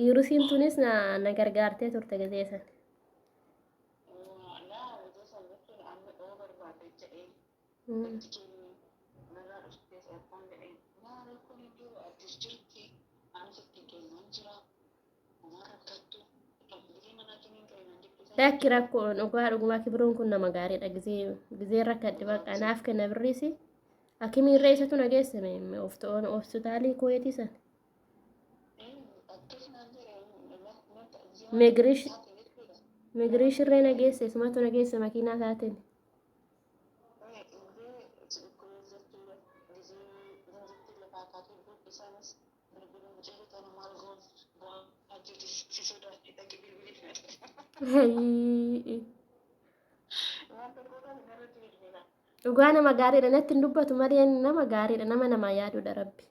Yerusiin tunis na gargaartee turte gizee san. Lakki rakkoo dhugaa dhugumaa Kibroon kun nama gaariidha. Gizee gizee rakkadhe bakka naaf kenna birriisi. Hakimiirra isatu na geessame hospitaalii Kuweetii san. Migirish migirish irree na geesse isumatu na geesse makiinaa isaatiin. Dhugaa nama gaariidha natti hin dubbatu malee nama gaariidha nama namaa yaaduudha rabbi.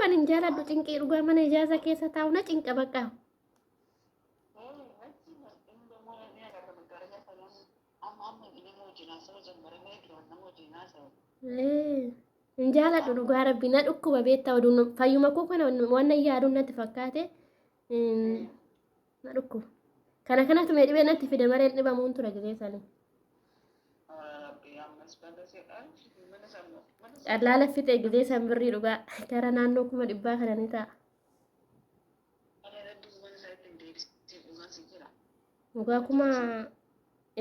Ani hin jaaladhu cinqii dhugaa mana ijaaza keessa taa'u na cinqa bakka. Hin jaaladhu dhugaa rabbi na dhukkuba beektaa oduun fayyuma koo kana waan yaaduun natti fakkaate na dhukkuba. Kana kanatu mee dhibee natti fide malee dhibamuun ture gisee sanii. Callaala fixe gisee san birrii dhugaa gara naannoo 100,000 kana ni ta'a. Dhugaa kuma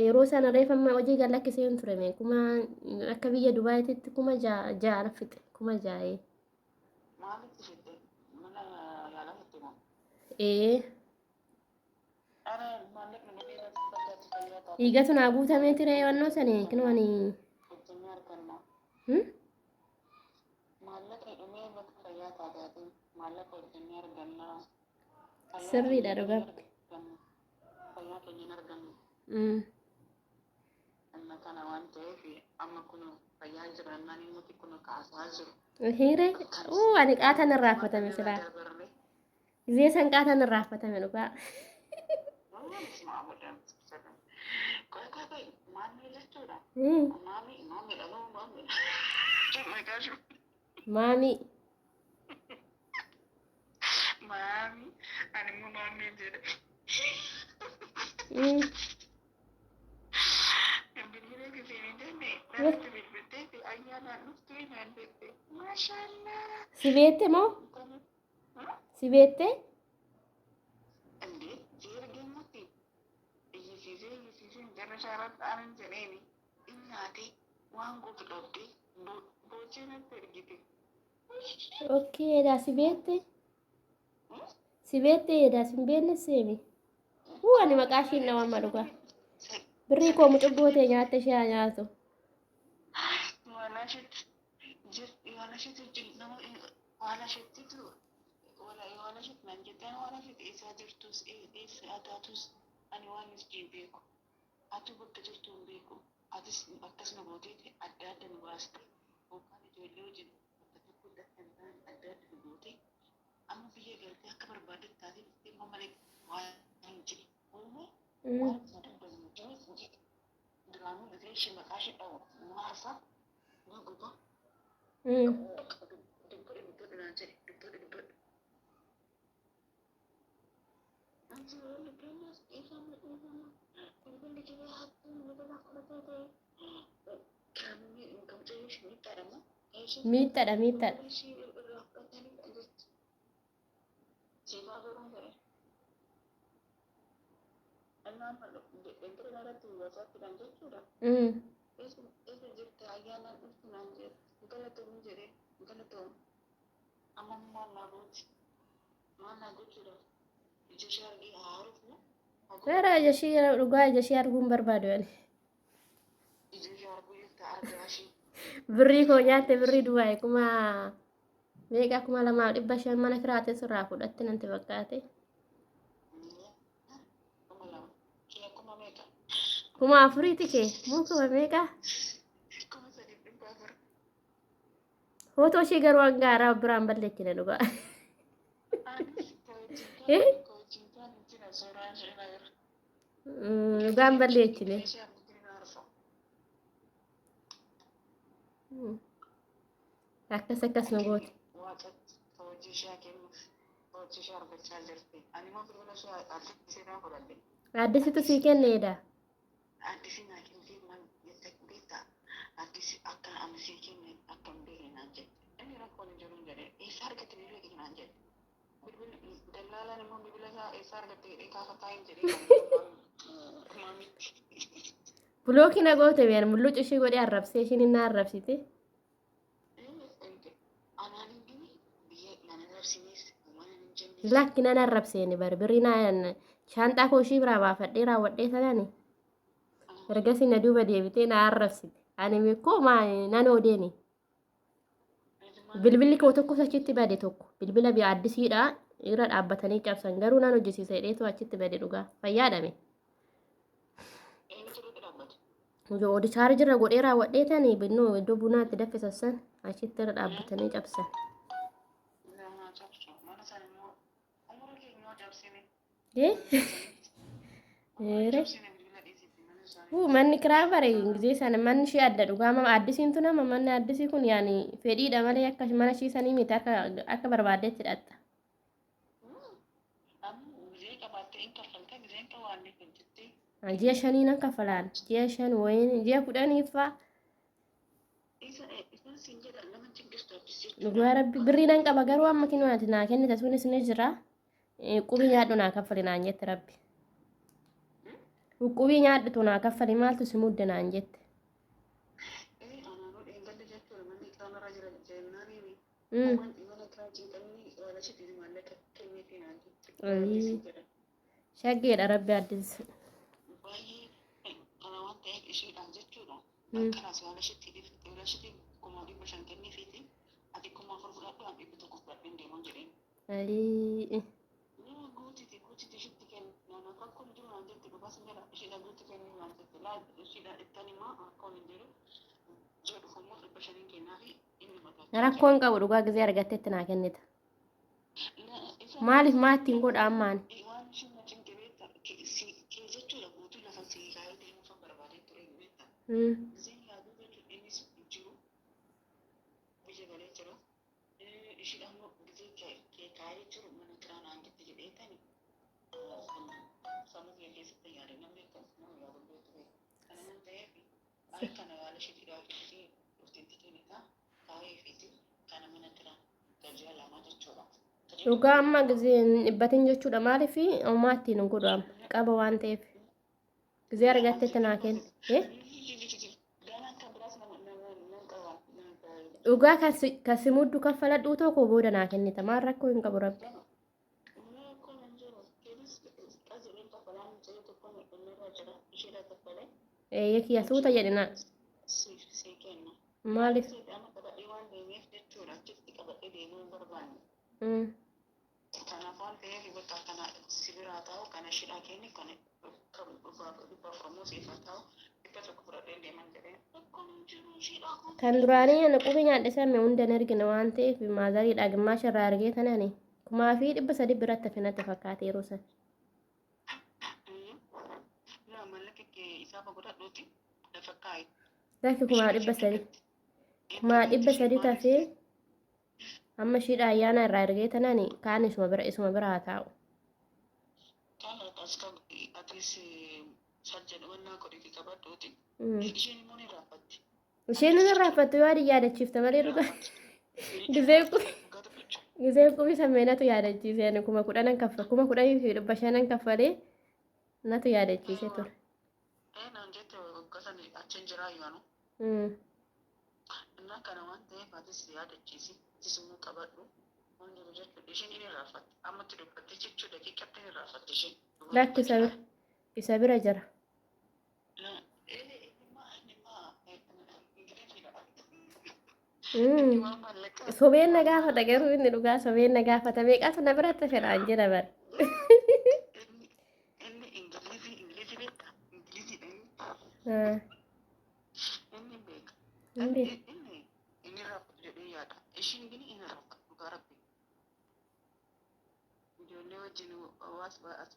yeroo sana reefa amma hojii gad lakkisee hin ture mee kuma akka biyya Dubaayitti 6,000 fixe 6,000. Maalitti fixe? Mana yaalaa fixe moo? Ee. Ara maallaqni malee bakkaatti fayyaa taate. Dhiigatu naa guutamee ture wannoo sani kinoo ani. Hojjennee arganna. Maallaqni dhumee bakka fayyaa taate maallaqa hojjennee arganna. Sirriidha dhugaa. Fayyaa keenya hin argannu. Amma kana waan ta'eef amma kun fayyaa jiraannaan immoo kun kaasaa jiru. Hiire uu ani qaatan irraa affatame silaa. Gizee san qaatan irraa affatame dhugaa. Qoy qoy qoy maamii jechuudha. Maamii maamiidha moo maamiidha? Maqaa ishee. Maamii. Maamii ani immoo maamii jedhe. Bilbila giseen hin jenne natti bilbiltee fi ayyaanaan dhuftee naan jette. Maashaallah. Si beette moo? Si beette? Indee jeergeemutti iyyisiisee iyyisiisee መጨረሻ irratti anan jedheeni innaate waan gootu dhabdee boochee natti ergite. Okay, edaa si beette? Si beette edaa si hin beekne seemi. Uu ani maqaa ishii hin dhawama dhugaa. Birrii koo mucubboo ta'e nyaatte ishee haa nyaatu. Waalasheettitu waalasheet naan jetteen waalasheet eessaa jirtus eessa ataatus ani waan hin beeku. Ati bakka jirtu hin beeku. Atis akkas nu gooteeti adda adda nu baaste. Yookaan ijoollee wajjin bakka tokko kan ta'an adda adda nu goote. Amma biyya galtee akka barbaadde taatee dhuftee immoo malee waan hin jedhe. Uume waan dubbannu jiru jedhe. Duraanuu gisee ishee maqaa ishee dhawu maarsa ni guba. Dubbadhu dubbadhu naan jedhe dubbadhu dubbadhu. Ansi walli keenyas dhiifama dhiifama. Bilbilli kiyya hattuun bilbila fudhatee ta'e. Miixxadha miixxadha. Gara ija ishii dhugaa ija ishii arguu hin barbaadu ani. Birrii koo nyaatte birrii Dubaay kuma meeqa 2,500 mana kiraatee sirraa fudhatte natti fakkaate. 4,000ti kee moo kuma meeqa? Footoo ishee garuu hanga haaraa biraan balleechine dhugaa. Dhugaan balleechine. Akkas akkas nu goote. Addisitu sii kenneedha. Addisii naa kennitee maal jette beektaa? Addisii akka ani sii kenne akka hin beekne naan jette. Inni rakkoon hin jiru hin jedhee eessaa argatte bilbila kee naan jedhe. Bilbilli dallaalaan immoo bilbila isaa eessaa argatte jedhee gaafataa hin jedhee maamitti. Bulookii na goote biyaan mulluucu ishii godhee arrabsee ishiin hin na arrabsite. Anaan hin gini biyya nan arrabsinis waan hin jennes. Lakki nan arrabseeni bari birrii naan shaanxaa koo ishii biraa baafadhee raawwadhee sanani. Ergasii na duuba deebitee na arrabsite. Ani mikkoo maa nan oodeeni. Bilbilli koo tokkos achitti bade tokko bilbila bi'a addisiidha irra dhaabbatanii cabsan garuu nan hojjisiisa jedheetu achitti bade dhugaa fayyaadhame. Eenyutu irratti dhaabbate? Yoo chaarjirra godhee raawwadhee tani binnoo iddoo bunaa itti danfisan san achitti irra dhaabbatanii cabsan. Nama cabsu mana sana immoo umurii keenya yoo cabsine. Eh? Umurii Eere. cabsine bilbila dhiisitti mana isaanii. Huu manni kiraa bare gisee sana manni ishee adda dhugaa mama addisiin tun amma manni addisii kun yaani fedhiidha malee akka mana ishii sanii miti akka akka barbaaddetti hidhatta. Amma gizee qabaattee hin kaffalta gizeen qabaanne kan jettee. Ji'a shanii nan kaffalaan ji'a shan wayiin ji'a kudhaniiffaa Isa isaan siin jedha nama cinqistu addis jechuudha. Dhugaa rabbi birrii nan qaba garuu amma kinoo ati naa kennite sunis ni jira. Qubii nyaadhu naa kaffali naan jette rabbi. Qubii nyaadhutu naa kaffali maaltu si mudde naan jette. Ee anaanuu dheengadda jechuudha manni kiraanarra jira jennaaniini. Mana kiraa cinqamni waalashitti maallaqa kenneefi naan jette. Ayii. Siin jedha. Shaggeedha rabbi addis. Baay'ee kana waan ta'eef isheedhaan jechuudha. Akkanaas waalashitti waalashitti 500,000 kenneefiiti. Ati 4,000 fudhadhu an 100 fudhadheen deemuun jedheen. Ayii. Nama guutiti guutiti ishitti kenni naan rakkoon jiru naan jette dhugaa sin jedha isheedha guutti kenni naan jette laa isheedha ittan himaa rakkoon hin jiru ji'a dhufu immoo 500 kennaafi inni mataa. Rakkoon qabu dhugaa gisee argattetti naa kennita. Maaliif maa ittiin godha ammaan? Waan isheen na cinqe beekta kee jechuudha guutuu lafa sii kaayee deemuufan barbaadee ture beekta. Giseen yaaduu jechuun innis hin jiru biyya galee jira. Isheedha immoo gisee kee kaayee jiru mana kiraa naan jette jedhee tani sammuu kee keessatti yaade namni akka nama yaadu beektu beeku. Kana waan ta'eef ay kana yaala isheetii dhaabbatee dhufteetti kennita kaayee fiiti kana mana kiraa tajaajila lamaa jechuudha. Dhugaa amma gisee hin dhibbatin jechuudha maaliif homaa ittiin hin godhu amma qaba waan ta'eef. Gisee argattetti naa kenni. Eh? Ganaan kan biraas nama nama nan qaba. Dhugaa kan si kan si muddu kaffaladhuu tokko booda naa kennita maal rakkoo hin qabu rabbi. Rakkoon hin jiru. Keenis qajeeleen kaffalaan mucayyoo tokko irra jira. Isheedha kaffalee. Eeyyee kiyya suuta jedhe na Sii kenna. maaliif? Amma qabadhee waan deemeef jechuudha. Achitti qabadhee deemuu hin barbaanne. Kanaaf waan ta'eef bakka kana si biraa taa'u kana isheedhaa kenni kana 400 immoo siif haa taa'u 100 fudhadhee deeman jedhee. Rakkoon hin jiru isheedhaa kun. Kan duraanii ani qubi nyaadhe samme hunda hin argine waan ta'eef maazariidha gimmaasha irraa argee tanani 3,300 biratti hafe natti fakkaate yeroo san. Laa maallaqa kee isaa godhadhuuti lafa kaa'i. Lakki 300,000. 300,000 tafee amma ishiidha ayyaana irraa argee tanani kaan isuma bira haa taa'u. Kana as kan atis sajjadhumannaa godhiti qabadhuuti. Isheen immoo ni raafatti. Isheen ni irraanfattu yoo adi yaadachiifte malee dhugaa. Gisee qubi gisee qubi sammee natu yaadachiise ani 10,000 kaffa 10,500 kaffalee natu yaadachiise ture. Ee naan jette waggaa sani achi hin jiraa yaanu. Innaa kana waan ta'eef atis yaadachiisi. Atis immoo qabadhu. Waan jiru jechuudha. Isheen ni irraanfatti. Ammatti dubbattee jechuu daqiiqatti ni irraanfatti isheen. Lakki isa bira jira. Ee inni Ingiliziidha. Inni waan maallaqaa. Sobeen na gaafata garuu inni dhugaa sobeen na gaafata meeqatu na biratti fedhaan jira bara. Inni Ingilizii Ingilizii beektaa? Ingiliziidha inni. Inni beeka. Hin beeku. Inni inni irraanfatu jedhee yaada. Ishiin gini inni irraanfatu dhugaa rabbi. Ijoollee wajjin waas as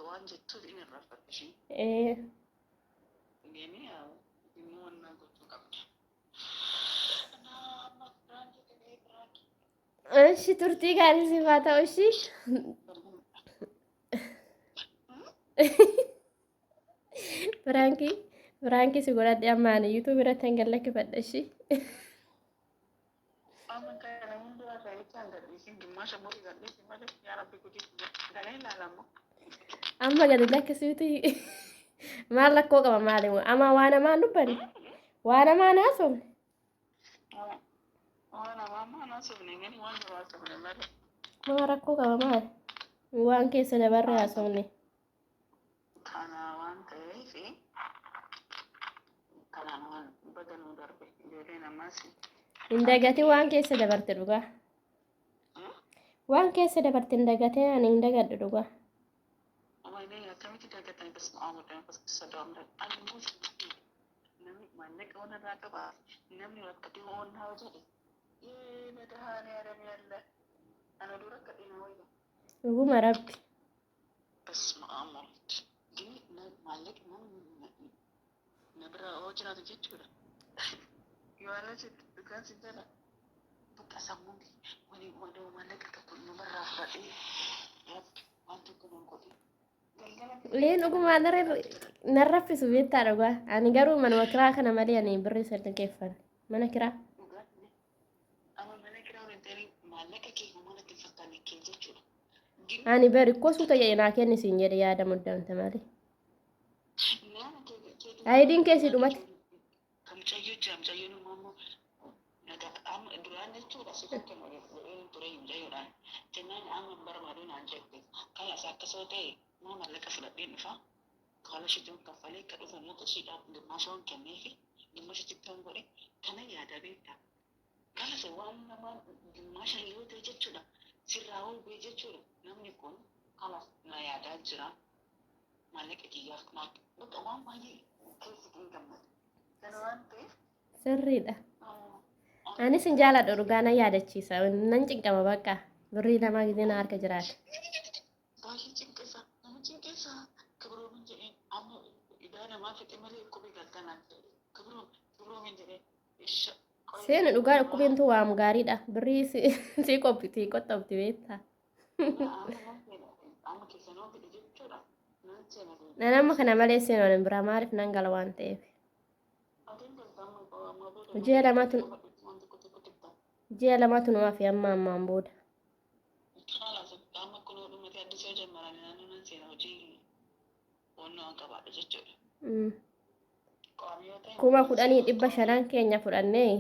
waan jettuuf inni irraanfatu ishiin. Ee. Gini immoo wannan gochuu qabda. Amma piraankii ta'ee piraankii. Ishi turtii gaarii siif haa ta'u ishii. Piraankii. Biraankii si godhadhe amma ani YouTube irratti hanga lakkifadha ishii. Amma kana hundumaa ta'echaan gadhiisin gimmaasha murii gadhiisi malee yaa rabbi gudii galee ilaalamu. Amma gadi lakkisiuti maal rakkoo qaba maali? Ama waan hamaan dubbanne waan hamaan haasofne. Waan hamaa maan haasofne gani waan jiru haasofne malee. Maal rakkoo qaba maali? Waan keessa dabarre haasofne. Kana waan ta'eef kanaan waan baga nuu darbe ijoolleen ammas. Hin dagatin waan keessa dabarte dhugaa. Waan keessa dabarte hin dagatin ani hin dagadhu dhugaa. Wayne akkamitti dagatanii basma aamudha sodaa ani immoo namni maallaqa waan irraa qaba namni rakkatee waan haa jedhe ee madahaane adam yalla ana dura rakkatee na wayya. Dhuguma rabbi. Basma aamud gini maallaqa namni na bira oo jiraatu jechuudha. Yoo ala jettu dhugaan si jala bakka sammuun wani wadoo maallaqa tokko namarraa fudhadhee rabbi waan tokko nan godhe. Leen dhugumaa nan raffisu beektaa dhugaa. Ani garuu manuma kiraa kana malee ani birrii sadii keeffan. Mana kiraa. Amma mana kiraa waliin ta'anii maallaqa kee homaa natti hin fakkaanne kee jechuudha. Ani bari koo suuta jedhe naa kenni siin jedhe yaada muddamte malee. Ayidiin kee si dhumate. Kan mucayyoo jira mucayyoon immoo amma duraan jechuudha si tokko godheen ture mucayyoodhaan jennaan amma barbaadu naan jette kalas akkasoo ta'e maa maallaqa fudhadheen dhufa kaala shitoon kaffalee ka dhufu immoo qarshiidhaaf gimmaasha waan kenneefi gimmaasha chittoon godhe kana yaada beektaa. Kalas waan namaa gimmaasha yoo ta'e jechuudha sirraa hubee jechuudha namni kun kalas na yaadaa jira maallaqa kiyyaaf bakka waan baay'ee keessi hin gammadu. Kana waan ta'eef Sirriidha. Anis hin jaaladhu dhugaa nan yaadachiisa. Nan cinqama bakka. Birrii namaa gisee na harka jiraate. Baay'ee cinqisa nama cinqisa kibroomin jedheen amma idaa namaa fixe malee kophee galtanaan kibroom kibroomin jedheen isha. Seenu dhugaa dhukkubeentu waam gaariidha. Birrii si qophiti qoxxoobti beektaa. Amma keessanoo fide jechuudha nan seena. Nan amma kana malee seenu ani biraa maaliif nan gala waan ta'eef. Atiin galta amma amma booda. Ji'a lamatu waan tokko tokko tikta. Ji'a lamatu nu hafe amma ammaan booda. Khalas amma kun dhumate addisoo jammarame naannoo nan seena hojii wannoo an qabaadha jechuudha. Qaamii yoo ta'e 10,500 keenya fudhannee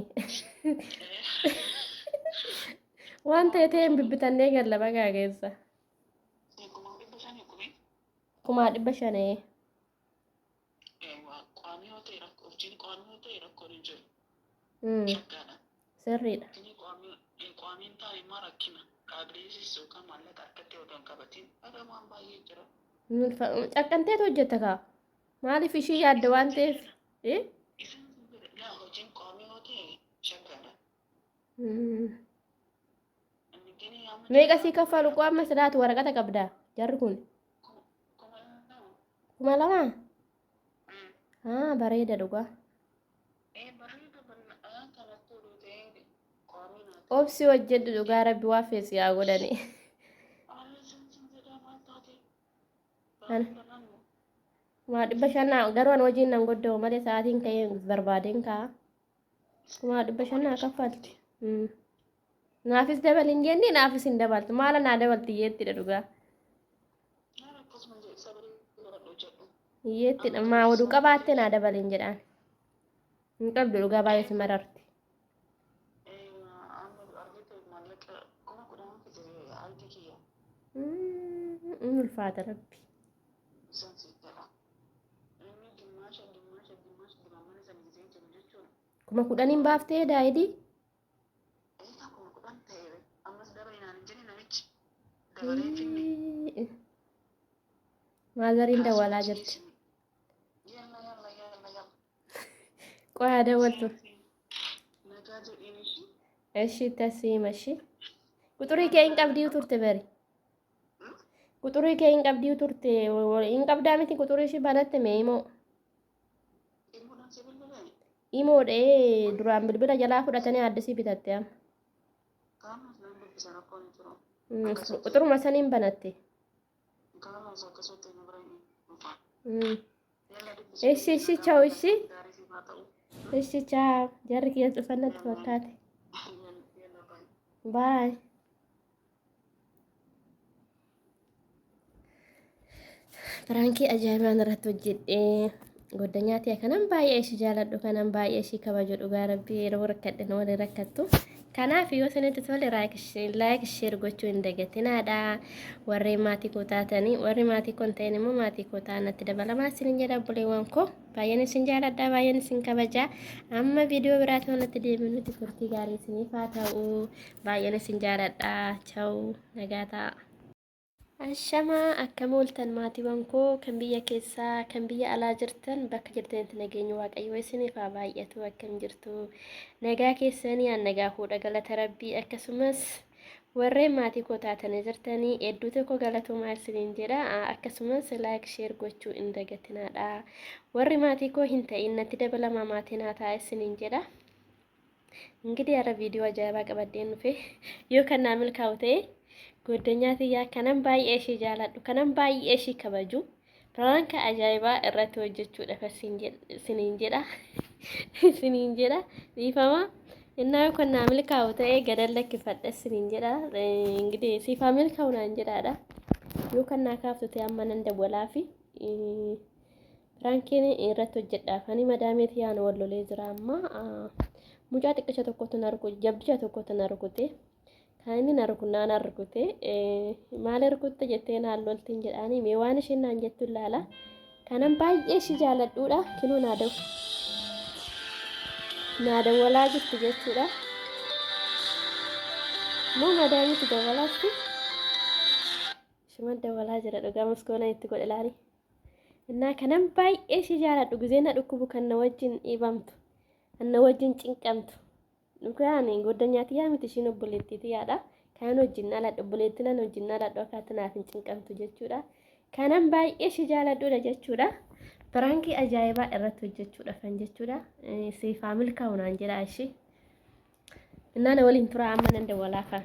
waan ta'e ta'een bibbitannee galla bagaa keessa. 500,000 kumi. 500,000. Qaamii yoo ta'e rakkoo hojiin qaamii yoo ta'e rakkoon hin jiru. Shaggaadha. Sirriidha. Inni qaamiin taa'e immoo rakkina. Qaabileessis yookaan maallaqa harkatti odoo hin qabatin dhagaa waan baay'ee jira. Caqqanteetu hojjetta kaa. Maaliif ishii yaadda waan ta'eef? Isin laa hojiin qaamii yoo ta'e shaggaadha. Inni gini amma Meeqa sii kaffalu qoo amma silaatu waraqata qabdaa jarri kun? 2,000. 2,000? Haa bareeda dhugaa. Ee bareeda bal'aa kanatti oduu ta'ee qaamii naa ta'e. Obsi hojjedhu dhugaa rabbi waa feesi haa godhani. Ani sin jedhaa maal taate? Ana. Bareeda namni. 500,000 garuu ani hojiin nan godda'u malee sa'aatiin ka'ee barbaadeen ka'a. 500,000 naa kaffalti. Naafis dabali hin jenne naafis hin dabaltu. Maala naa dabalti hiyyeettidha dhugaa. Maal akkasuma jedhe sabrii godhadhu hojjedhu. Hiyyeettidha. Maa oduu qabaatte naa dabali hin jedhaan. Hin qabdu dhugaa baay'ee si mararti. Amma argite maallaqa 10,000 fide ayidii kiyya. Inni ulfaata rabbi. Isaan si jedha. Inni gimmaasha gimmaasha gimmaasha duraan mana sana gisee jiru jechuudha. 10,000 baaftee daayidii? Eegaa 10,000 ta'e ammas dabalee naan hin jenne namichi. Dabalee finne. Maazariin dawwalaa jirti. Yalla yalla yalla yalla. Qoyaa dawwaltu. Nagaa jedheen ishii. Eshi tasiima ishii. Quxurii kee hin qabdii turte bari. Quxurii kee hin qabdii turte hin qabdaa miti quxurii ishii banatte mee imoo. Dhimmuudhaan si bilbilee. Imoodhee duraan bilbila jalaa fudhatanii addisii bitatte amma. Qaama nan dubbisa rakkoon hin jiru. Quxuruma saniin banatte. Qaama akkasumatti nu bira hin dhufa. Yalla dubbisa. Ishi ishi chaaw ishi. Ishi chaaw. Jarri kiyya cufannatti fakkaate. Baay. Piraankii ajaa'ibaan irratti hojjedhee goddanyaa tiya kanan baay'ee ishii jaaladhu kanan baay'ee ishii kabaju dhugaa rabbii yeroo rakkadhe na waliin rakkattu. Kanaaf yoo isinitti tole laayik sheer gochuu hin dagatinaadha. Warreen maatii koo taatanii warri maatii koo hin ta'in immoo maatii koo ta'an natti dabalamaa isinin jedha obboleewwan koo. Baay'een isin jaaladha baay'een isin kabaja. Amma viidiyoo biraatiin walitti deebinutti turtii gaarii isiniif haa ta'u. Baay'een isin jaaladha. Chawu nagaa ta'a. Ashamaa akkam ooltan maatiiwwan koo kan biyya keessaa kan biyya alaa jirtan bakka jirtanitti nageenyi waaqayyoo isiniif haa baay'atu akkam jirtu nagaa keessanii an nagaa fuudha galata rabbii akkasumas warreen maatii koo taatanii jirtanii hedduu tokko galatoomaa isiniin jedha akkasumas laayik sheer gochuu hin dagatinaadha warri maatii koo hin ta'in natti dabalamaa maatii naa ta'a isiniin jedha. Ingidihi har'a viidiyoo ajaa'ibaa qabadheen dhufe yoo kan naa milkaa'u ta'e goddanyaa tiyyaa kanan baay'ee ishii jaaladhu kanan baay'ee ishii kabaju piraanka ajaa'ibaa irratti hojjechuudhaaf isiniin jedha isiniin jedha dhiifama innaa yoo kan naa milkaa'u ta'e gadan lakkifadha isiniin jedha ingidihi siif haa milkaa'u naan jedhaadha yoo kan naa kaaftu ta'e amma nan dawwalaafi Piraankiin irratti hojjedhaaf ani madaamee tiyyaan wal lolee jira amma mucaa xiqqicha tokkotu na rukute jabdicha tokkotu na rukute kan inni na rukunnaa na rukute maal rukutte jettee naan loltiin jedhaanii mee waan isheen naan jettu ilaala kanan baay'ee ishii jaaladhuudha kinoo naa daw naa dawwalaa jirti jechuudha moo madaamiitu dawwalaatti shuma dawwalaa jira dhugaa maskoona itti godhe laali. Innaa kanan baay'ee ishii jaaladhu gizee na dhukkubu kan na wajjin dhiibamtu kan na wajjin cinqamtu dhugaan goddanyaa tiyyaa miti ishiin obboleettii tiyyaadha kanan wajjin dhaladhu obboleettii nan wajjin dhaladhu akkaatti naaf hin cinqamtu jechuudha kanan baay'ee ishii jaaladhudha jechuudha piraankii ajaa'ibaa irratti hojjechuudhafan jechuudha siif haa milkaa'u naan jedha ishii innaa na waliin turaa amma nan dawwalaafaan.